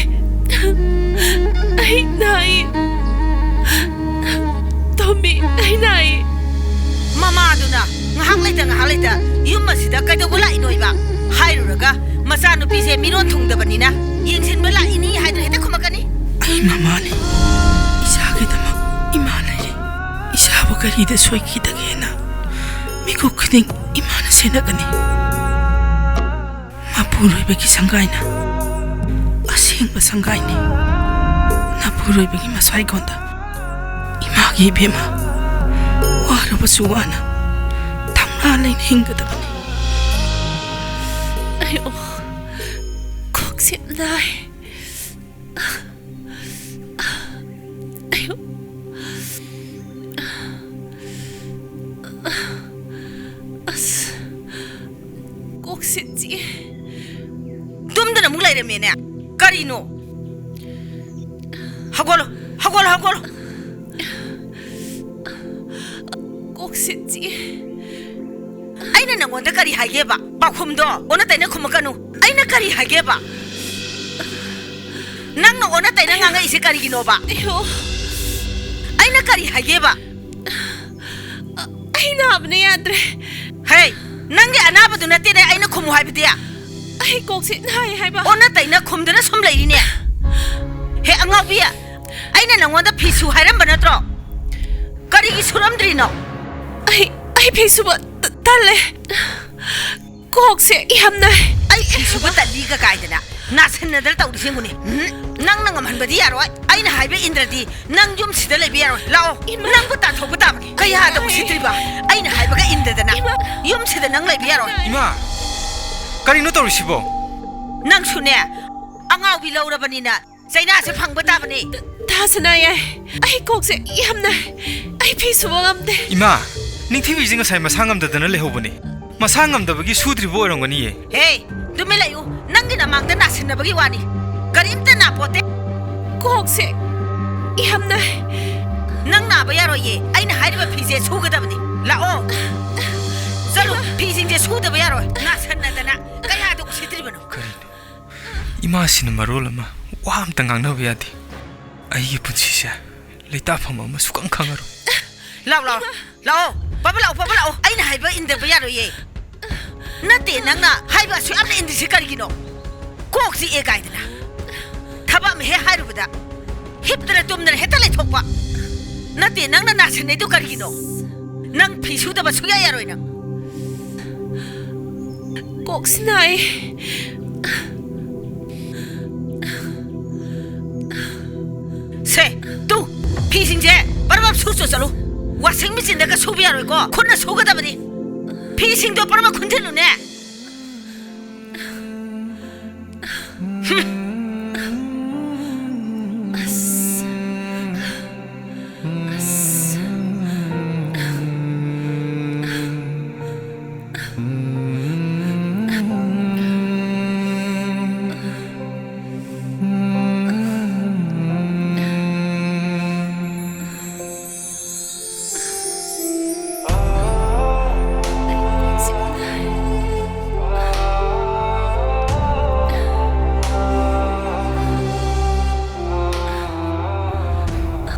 ꯑꯩ ꯅꯥꯏ꯫ ꯇꯣꯝꯕꯤ, ꯑꯩ ꯅꯥꯏ꯫ ꯃꯃꯥꯗꯨꯅ ꯉꯥꯏꯍꯥꯛ ꯂꯩꯇ ꯉꯥꯏꯍꯥꯛ ꯂꯩꯇ ꯌꯨꯝ ꯑꯁꯤꯗ ꯀꯩꯗꯧꯕ ꯂꯥꯛꯏꯅꯣ ꯏꯕ? ꯍꯥꯏꯔꯨꯔꯒ ꯃꯆꯥꯅꯨꯄꯤꯁꯦ ꯃꯤꯔꯣꯟ ꯊꯨꯡꯗꯕꯅꯤꯅ ꯌꯦꯡꯁꯤꯟꯕ ꯂꯥꯛꯏꯅꯤ ꯍꯥꯏꯗꯅ ꯍꯦꯛꯇ ꯈꯨꯝꯃꯛꯀꯅꯤ꯫ ꯑꯩ ꯃꯃꯥꯅꯤ꯫ ꯏꯆꯥꯒꯤꯗꯃꯛ ꯏꯃꯥ ꯂꯩꯔꯤ꯫ ꯏꯆꯥꯕꯨ ꯀꯔꯤꯗ ꯁꯣꯏꯈꯤꯗꯒꯦꯅ ꯃꯤꯀꯨꯞ ꯈꯨꯗꯤꯡ ꯏꯃꯥꯅ ꯁꯦꯟꯅꯒꯅꯤ꯫ ꯃꯄꯨꯔꯣꯏꯕꯒꯤ ꯁꯪꯒꯥꯏꯅ ꯑꯁꯦꯡꯕ ꯁꯪꯒꯥꯏꯅꯤ꯫ ꯃꯄꯨꯔꯣꯏꯕꯒꯤ ꯃꯁꯥꯏꯒꯣꯟꯗ ꯏꯃꯥꯒꯤ ꯏꯕꯦꯝꯃ ꯋꯥꯔꯕꯁꯨ ꯋꯥꯅ ꯊꯧꯅꯥ ꯂꯩꯅ ꯍꯤꯡꯒꯗꯕꯅꯤ꯫ ꯑꯩ, ꯑꯣ, ꯀꯣꯛꯁꯦ ꯅꯥꯏ꯫ ꯑꯌꯣ꯫ ꯑꯁ꯫ ꯀꯣꯛꯁꯦ ꯆꯤꯛꯑꯦ꯫ ꯇꯨꯝꯗꯅ ꯑꯃꯨꯛ ꯂꯩꯔꯝꯃꯦꯅꯦ꯫ ꯀꯔꯤꯅꯣ? ꯍꯧꯒꯠꯂꯣ, ꯍꯧꯒꯠꯂꯣ, ꯍꯧꯒꯠꯂꯣ꯫ ꯀꯣꯛꯁꯦ ꯆꯤꯛꯑꯦ꯫ ꯑꯩꯅ ꯅꯪꯉꯣꯟꯗ ꯀꯔꯤ ꯍꯥꯏꯒꯦꯕ? ꯄꯥꯎꯈꯨꯝꯗꯣ ꯑꯣꯟꯅ ꯇꯩꯅ ꯈꯨꯝꯃꯛꯀꯅꯨ꯫ ꯑꯩꯅ ꯀꯔꯤ ꯍꯥꯏꯒꯦꯕ? ꯅꯪꯅ ꯑꯣꯟꯅ ꯇꯩꯅ ꯉꯥꯡꯉꯛꯏꯁꯦ ꯀꯔꯤꯒꯤꯅꯣꯕ? ꯑꯌꯣ꯫ ꯑꯩꯅ ꯀꯔꯤ ꯍꯥꯏꯒꯦꯕ? ꯑꯩ ꯅꯥꯕꯅ ꯌꯥꯗ꯭ꯔꯦ꯫ ꯍꯦ, ꯅꯪꯒꯤ ꯑꯅꯥꯕꯗꯨ ꯅꯠꯇꯦꯅꯦ ꯑꯩꯅ ꯈꯨꯝꯃꯨ ꯍꯥꯏꯕꯗꯤ꯫ ꯑꯩ ꯀꯣꯛꯁꯦ ꯅꯥꯏ ꯍꯥꯏꯕ꯫ ꯑꯣꯟꯅ ꯇꯩꯅ ꯈꯨꯝꯗꯨꯅ ꯁꯨꯝ ꯂꯩꯔꯤꯅꯦ꯫ ꯍꯦ, ꯑꯉꯥꯎꯕꯤ, ꯑꯩꯅ ꯅꯪꯉꯣꯟꯗ ꯐꯤ ꯁꯨ ꯍꯥꯏꯔꯝꯕ ꯅꯠꯇ꯭ꯔꯣ? ꯀꯔꯤꯒꯤ ꯁꯨꯔꯝꯗ꯭ꯔꯤꯅꯣ? ꯑꯩ, ꯑꯩ ꯐꯤ ꯁꯨꯕ ꯇ-, ꯇꯜꯂꯦ꯫ ꯀꯣꯛꯁꯦ ꯌꯥꯝ ꯅꯥꯏ꯫ ꯑꯩ ꯐꯤ ꯁꯨꯕ ꯇꯜꯂꯤꯒ ꯀꯥꯏꯗꯅ ꯅꯥꯁꯤꯟꯅꯗꯅ ꯇꯧꯔꯤꯁꯦ ꯌꯦꯡꯉꯨꯅꯦ꯫ ꯎꯝ, ꯅꯪꯅ ꯉꯝꯍꯟꯕꯗꯤ ꯌꯥꯔꯣꯏ꯫ ꯑꯩꯅ ꯍꯥꯏꯕ ꯏꯟꯗ꯭ꯔꯗꯤ ꯅꯪ ꯌꯨꯝꯁꯤꯗ ꯂꯩꯕ ꯌꯥꯔꯣꯏ꯫ ꯂꯥꯛꯑꯣ, ꯏꯃꯥ꯫ ꯅꯪꯕꯨ ꯇꯥꯟꯊꯣꯛꯄ ꯇꯥꯕꯅꯤ꯫ ꯀꯌꯥꯗ ꯏꯃꯥ꯫ ꯎꯁꯤꯠꯇ꯭ꯔꯤꯕ? ꯑꯩꯅ ꯍꯥꯏꯕꯒ ꯏꯟꯗꯗꯅ ꯏꯃꯥ꯫ ꯌꯨꯝꯁꯤꯗ ꯅꯪ ꯂꯩꯕ ꯌꯥꯔꯣꯏ꯫ ꯏꯃꯥ, ꯀꯔꯤꯅꯣ ꯇꯧꯔꯤꯁꯤꯕꯣ? ꯅꯪꯁꯨꯅꯦ, ꯑꯉꯥꯎꯕꯤ ꯂꯧꯔꯕꯅꯤꯅ ꯆꯩꯅꯥꯁꯦ ꯐꯪꯕ ꯇꯥꯕꯅꯤ꯫ ꯇꯥꯁꯅꯥꯌꯦ, ꯑꯩ ꯀꯣꯛꯁꯦ ꯌꯥꯝ ꯅꯥꯏ꯫ ꯑꯩ ꯐꯤ ꯁꯨꯕ ꯉꯝꯗꯦ꯫ ꯏꯃꯥ, ꯅꯤꯡꯊꯤꯕꯤꯁꯦ ꯉꯁꯥꯏ ꯃꯁꯥ ꯉꯝꯗꯗꯅ ꯂꯩꯍꯧꯕꯅꯤ꯫ ꯃꯁꯥ ꯉꯝꯗꯕꯒꯤ ꯁꯨꯗ꯭ꯔꯤꯕ ꯑꯣꯏꯔꯝꯒꯅꯤꯌꯦ꯫ ꯍꯦ, ꯇꯨꯃꯤꯟ ꯂꯩꯌꯨ꯫ ꯅꯪꯒꯤ ꯅꯃꯥꯡꯗ ꯅꯥꯁꯤꯟꯅꯕꯒꯤ ꯋꯥꯅꯤ꯫ ꯀꯔꯤꯝꯇ ꯅꯥꯄꯣꯠꯇꯦ꯫ ꯀꯣꯛꯁꯦ ꯌꯥꯝ ꯅꯥꯏ꯫ ꯅꯪ ꯅꯥꯕ ꯌꯥꯔꯣꯏꯌꯦ꯫ ꯑꯩꯅ ꯍꯥꯏꯔꯤꯕ ꯐꯤꯁꯦ ꯁꯨꯒꯗꯕꯅꯤ꯫ ꯂꯥꯛꯑꯣ꯫ ꯆꯠꯂꯣ, ꯐꯤꯁꯤꯡꯁꯦ ꯁꯨꯗꯕ ꯌꯥꯔꯣꯏ꯫ ꯅꯥꯁꯟꯅꯗꯅ ꯀꯌꯥꯗ ꯎꯁꯤꯠꯇ꯭ꯔꯤꯕꯅꯣ? ꯀꯔꯤꯅꯣ? ꯏꯃꯥꯁꯤꯅ ꯃꯔꯣꯜ ꯑꯃ ꯋꯥ ꯑꯝꯇ ꯉꯥꯡꯅꯕ ꯌꯥꯗꯦ꯫ ꯑꯩꯒꯤ ꯄꯨꯟꯁꯤꯁꯦ ꯂꯩꯇꯥꯐꯝ ꯑꯃ ꯁꯨꯈꯪ ꯈꯪꯉꯔꯣꯏ꯫ ꯂꯥꯛꯑꯣ, ꯂꯥꯛꯑꯣ꯫ ꯂꯥꯛꯑꯣ꯫ ꯄꯥꯕ ꯂꯥꯛꯑꯣ, ꯄꯥꯕ ꯂꯥꯛꯑꯣ꯫ ꯑꯩꯅ ꯍꯥꯏꯕ ꯏꯟꯗꯕ ꯌꯥꯔꯣꯏꯌꯦ꯫ ꯅꯠꯇꯦ, ꯅꯪꯅ ꯍꯥꯏꯕ ꯑꯁꯨꯛ ꯌꯥꯝꯅ ꯏꯟꯗ꯭ꯔꯤꯁꯤ ꯀꯔꯤꯒꯤꯅꯣ? ꯀꯣꯛ ꯆꯤꯛꯑꯦ ꯀꯥꯏꯗꯅ꯫ ꯊꯕꯛ ꯑꯃ ꯍꯦꯛ ꯍꯥꯏꯔꯨꯕꯗ ꯍꯤꯞꯇꯅ ꯇꯨꯝꯗꯅ ꯍꯦꯛꯇ ꯂꯩꯊꯣꯛꯄ꯫ ꯅꯠꯇꯦ, ꯅꯪꯅ ꯅꯥꯁꯟꯅꯩꯗꯣ ꯀꯔꯤꯒꯤꯅꯣ? ꯅꯪ ꯐꯤ ꯁꯨꯗꯕ ꯁꯨꯡꯌꯥ ꯌꯥꯔꯣꯏ ꯅꯪ꯫ ꯀꯣꯛꯁꯤ ꯅꯥꯏ꯫ ꯁꯦ, ꯇꯨ, ꯐꯤꯁꯤꯡꯁꯦ ꯕꯔꯕꯔ ꯁꯨ ꯆꯣ ꯆꯠꯂꯨ꯫ ꯋꯥꯁꯤꯡ ꯃꯦꯆꯤꯟꯗꯒ ꯁꯨꯕ ꯌꯥꯔꯣꯏꯀꯣ, ꯈꯨꯠꯅ ꯁꯨꯒꯗꯕꯅꯤ꯫ ꯐꯤꯁꯤꯡꯗꯣ ꯕꯔꯕꯔ ꯈꯨꯟꯊꯤꯜꯂꯨꯅꯦ꯫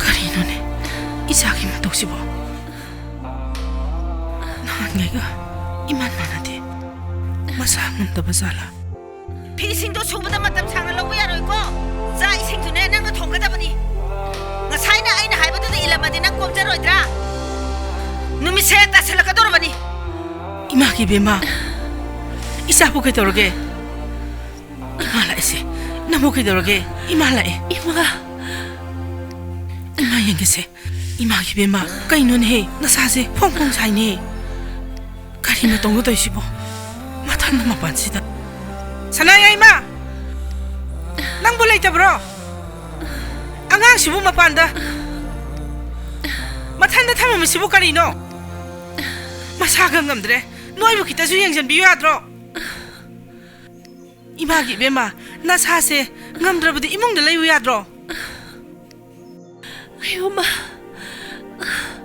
ꯀꯔꯤꯅꯣꯅꯦ ꯏꯆꯥꯒꯤ ꯃꯇꯧꯁꯤꯕꯣ? ꯅꯍꯥꯟꯉꯩꯒ ꯏꯃꯥꯟ ꯃꯥꯟꯅꯗꯦ꯫ ꯃꯁꯥ ꯉꯝꯗꯕ ꯖꯥꯠꯂꯥ? ꯐꯤꯁꯤꯡꯗꯣ ꯁꯨꯕꯗ ꯃꯇꯝ ꯁꯥꯡꯅ ꯂꯧꯕ ꯌꯥꯔꯣꯏꯀꯣ꯫ ꯆꯥꯛ ꯏꯁꯤꯡꯗꯨꯅꯦ ꯅꯪꯅ ꯊꯣꯡꯒꯗꯕꯅꯤ꯫ ꯉꯁꯥꯏꯅ ꯑꯩꯅ ꯍꯥꯏꯕꯗꯨꯗ ꯏꯜꯂꯝꯃꯗꯤ ꯅꯪ ꯀꯣꯝꯖꯔꯣꯏꯗ꯭ꯔꯥ? ꯅꯨꯃꯤꯠꯁꯦ ꯇꯥꯁꯜꯂꯛꯀꯗꯧꯔꯕꯅꯤ꯫ ꯏꯃꯥꯒꯤ ꯏꯕꯦꯝꯃ, ꯏꯆꯥꯕꯨ ꯀꯩꯗꯧꯔꯒꯦ? ꯏꯃꯥ ꯂꯥꯛꯏꯁꯦ, ꯅꯪꯕꯨ ꯀꯩꯗꯧꯔꯒꯦ? ꯏꯃꯥ ꯂꯥꯛꯑꯦ꯫ ꯏꯃꯥ꯫ ꯏꯃꯥ ꯌꯦꯡꯒꯦꯁꯦ꯫ ꯏꯃꯥꯒꯤ ꯏꯕꯦꯝꯃ, ꯀꯩꯅꯣꯅꯦꯍꯦ? ꯅꯁꯥꯁꯦ ꯐꯣꯡ ꯐꯣꯡ ꯁꯥꯏꯅꯦ꯫ ꯀꯔꯤꯅꯣ ꯇꯧꯅ ꯇꯧꯔꯤꯁꯤꯕꯣ? ꯃꯊꯟꯗ ꯃꯄꯥꯟꯁꯤꯗ꯫ ꯁꯅꯥꯌꯥꯏꯃ! ꯅꯪꯕꯨ ꯂꯩꯇꯕ꯭ꯔꯣ? ꯑꯉꯥꯡꯁꯤꯕꯨ ꯃꯄꯥꯟꯗ ꯃꯊꯟꯗ ꯊꯝꯃꯝꯃꯤꯁꯤꯕꯨ ꯀꯔꯤꯅꯣ? ꯃꯁꯥꯒ ꯉꯝꯗ꯭ꯔꯦ꯫ ꯅꯣꯏꯕꯨ ꯈꯤꯇꯁꯨ ꯌꯦꯡꯁꯤꯟꯕꯤꯌꯨ ꯌꯥꯗ꯭ꯔꯣ? ꯏꯃꯥꯒꯤ ꯏꯕꯦꯝꯃ, ꯅꯁꯥꯁꯦ ꯉꯝꯗ꯭ꯔꯕꯗꯤ ꯏꯃꯨꯡꯗ ꯂꯩꯌꯨ ꯌꯥꯗ꯭ꯔꯣ? ꯑꯌꯣꯃ,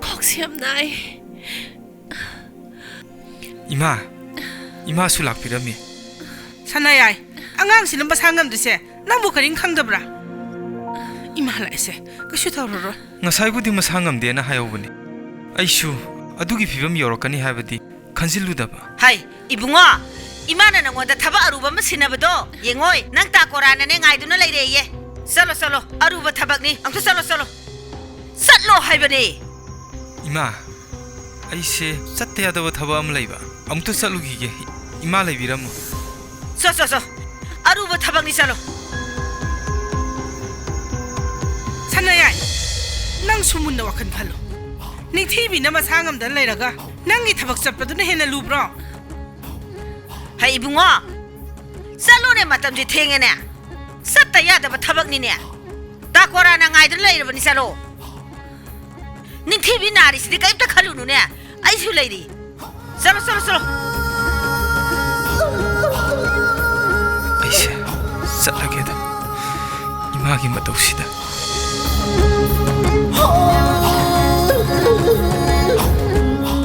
ꯀꯣꯛꯁꯤ ꯌꯥꯝ ꯅꯥꯏ꯫ ꯏꯃꯥ, ꯏꯃꯥꯁꯨ ꯂꯥꯛꯄꯤꯔꯝꯃꯤ꯫ ꯁꯅꯥꯌꯥꯏ, ꯑꯉꯥꯡꯁꯤꯅ ꯃꯁꯥ ꯉꯝꯗ꯭ꯔꯤꯁꯦ ꯅꯪꯕꯨ ꯀꯔꯤꯝ ꯈꯪꯗꯕ꯭ꯔꯥ? ꯏꯃꯥ ꯂꯥꯛꯏꯁꯦ ꯀꯩꯁꯨ ꯇꯧꯔꯔꯣꯏ꯫ ꯉꯁꯥꯏꯕꯨꯗꯤ ꯃꯁꯥ ꯉꯝꯗꯦꯅ ꯍꯥꯏꯍꯧꯕꯅꯤ꯫ ꯑꯩꯁꯨ ꯑꯗꯨꯒꯤ ꯐꯤꯕꯝ ꯌꯧꯔꯛꯀꯅꯤ ꯍꯥꯏꯕꯗꯤ ꯈꯟꯖꯤꯜꯂꯨꯗꯕ꯫ ꯍꯥꯏ, ꯏꯕꯨꯡꯉꯣ, ꯏꯃꯥꯅ ꯅꯪꯉꯣꯟꯗ ꯊꯕꯛ ꯑꯔꯨꯕ ꯑꯃ ꯁꯤꯟꯅꯕꯗꯣ ꯌꯦꯡꯉꯣꯏ, ꯅꯪ ꯇꯥꯀꯣꯔꯥꯅꯅꯦ ꯉꯥꯏꯗꯨꯅ ꯂꯩꯔꯦꯌꯦ꯫ ꯆꯠꯂꯣ, ꯆꯠꯂꯣ, ꯑꯔꯨꯕ ꯊꯕꯛꯅꯤ, ꯑꯝꯇ ꯆꯠꯂꯣ, ꯆꯠꯂꯣ꯫ ꯆꯠꯂꯣ ꯍꯥꯏꯕꯅꯦ꯫ ꯏꯃꯥ, ꯑꯩꯁꯦ ꯆꯠꯇ ꯌꯥꯗꯕ ꯊꯕꯛ ꯑꯃ ꯂꯩꯕ, ꯑꯃꯨꯛꯇ ꯆꯠꯂꯨꯈꯤꯒꯦ꯫ ꯏꯃꯥ ꯂꯩꯕꯤꯔꯝꯃꯣ꯫ ꯆꯣ, ꯆꯣ, ꯆꯣ, ꯑꯔꯨꯕ ꯊꯕꯛꯅꯤ, ꯆꯠꯂꯣ꯫ ꯁꯅꯥꯌꯥꯏ, ꯅꯪꯁꯨ ꯃꯨꯟꯅ ꯋꯥꯈꯜ ꯈꯜꯂꯣ꯫ ꯅꯤꯡꯊꯤꯕꯤꯅ ꯃꯁꯥ ꯉꯝꯗꯅ ꯂꯩꯔꯒ ꯅꯪꯒꯤ ꯊꯕꯛ ꯆꯠꯄꯗꯨꯅ ꯍꯦꯟꯅ ꯂꯨꯕ꯭ꯔꯣ? ꯍꯩ ꯏꯕꯨꯡꯉꯣ, ꯆꯠꯂꯣꯅꯦ, ꯃꯇꯝꯁꯦ ꯊꯦꯡꯉꯦꯅꯦ꯫ ꯆꯠꯇ ꯌꯥꯗꯕ ꯊꯕꯛꯅꯤꯅꯦ꯫ ꯇꯥꯀꯣꯔꯥꯅ ꯉꯥꯏꯗꯨꯅ ꯂꯩꯔꯕꯅꯤ, ꯆꯠꯂꯣ꯫ ꯅꯤꯡꯊꯤꯕꯤ ꯅꯥꯔꯤꯁꯤꯗꯤ ꯀꯔꯤꯝꯇ ꯈꯜꯂꯨꯅꯨꯅꯦ, ꯑꯩꯁꯨ ꯂꯩꯔꯤ꯫ ꯆꯠꯂꯣ, ꯆꯠꯂꯣ, ꯆꯠꯂꯣ꯫ ꯑꯩꯁꯦ ꯆꯠꯂꯒꯦꯗ, ꯏꯃꯥꯒꯤ ꯃꯇꯧꯁꯤꯗ꯫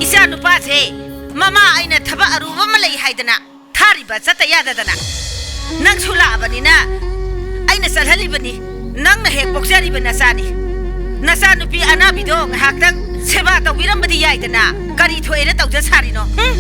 ꯏꯆꯥ ꯅꯨꯄꯥꯁꯦ ꯃꯃꯥ ꯑꯩꯅ ꯊꯕꯛ ꯑꯔꯨꯕ ꯑꯃ ꯂꯩ ꯍꯥꯏꯗꯅ ꯊꯥꯔꯤꯕ ꯆꯠꯇ ꯌꯥꯗꯗꯅ꯫ ꯅꯪꯁꯨ ꯂꯥꯛꯑꯕꯅꯤꯅ ꯑꯩꯅ ꯆꯠꯍꯜꯂꯤꯕꯅꯤ꯫ ꯅꯪꯅ ꯍꯦꯛ ꯄꯣꯛꯆꯔꯤꯕ ꯅꯆꯥꯅꯤ꯫ ꯅꯆꯥ ꯅꯨꯄꯤ ꯑꯅꯥꯕꯤꯗꯣ ꯉꯥꯏꯍꯥꯛꯇꯪ ꯁꯦꯕꯥ ꯇꯧꯕꯤꯔꯝꯕꯗꯤ ꯌꯥꯏꯗꯅ꯫ ꯀꯔꯤ ꯊꯣꯛꯑꯦꯅ ꯇꯧꯖ ꯁꯥꯔꯤꯅꯣ? ꯍꯨꯝ?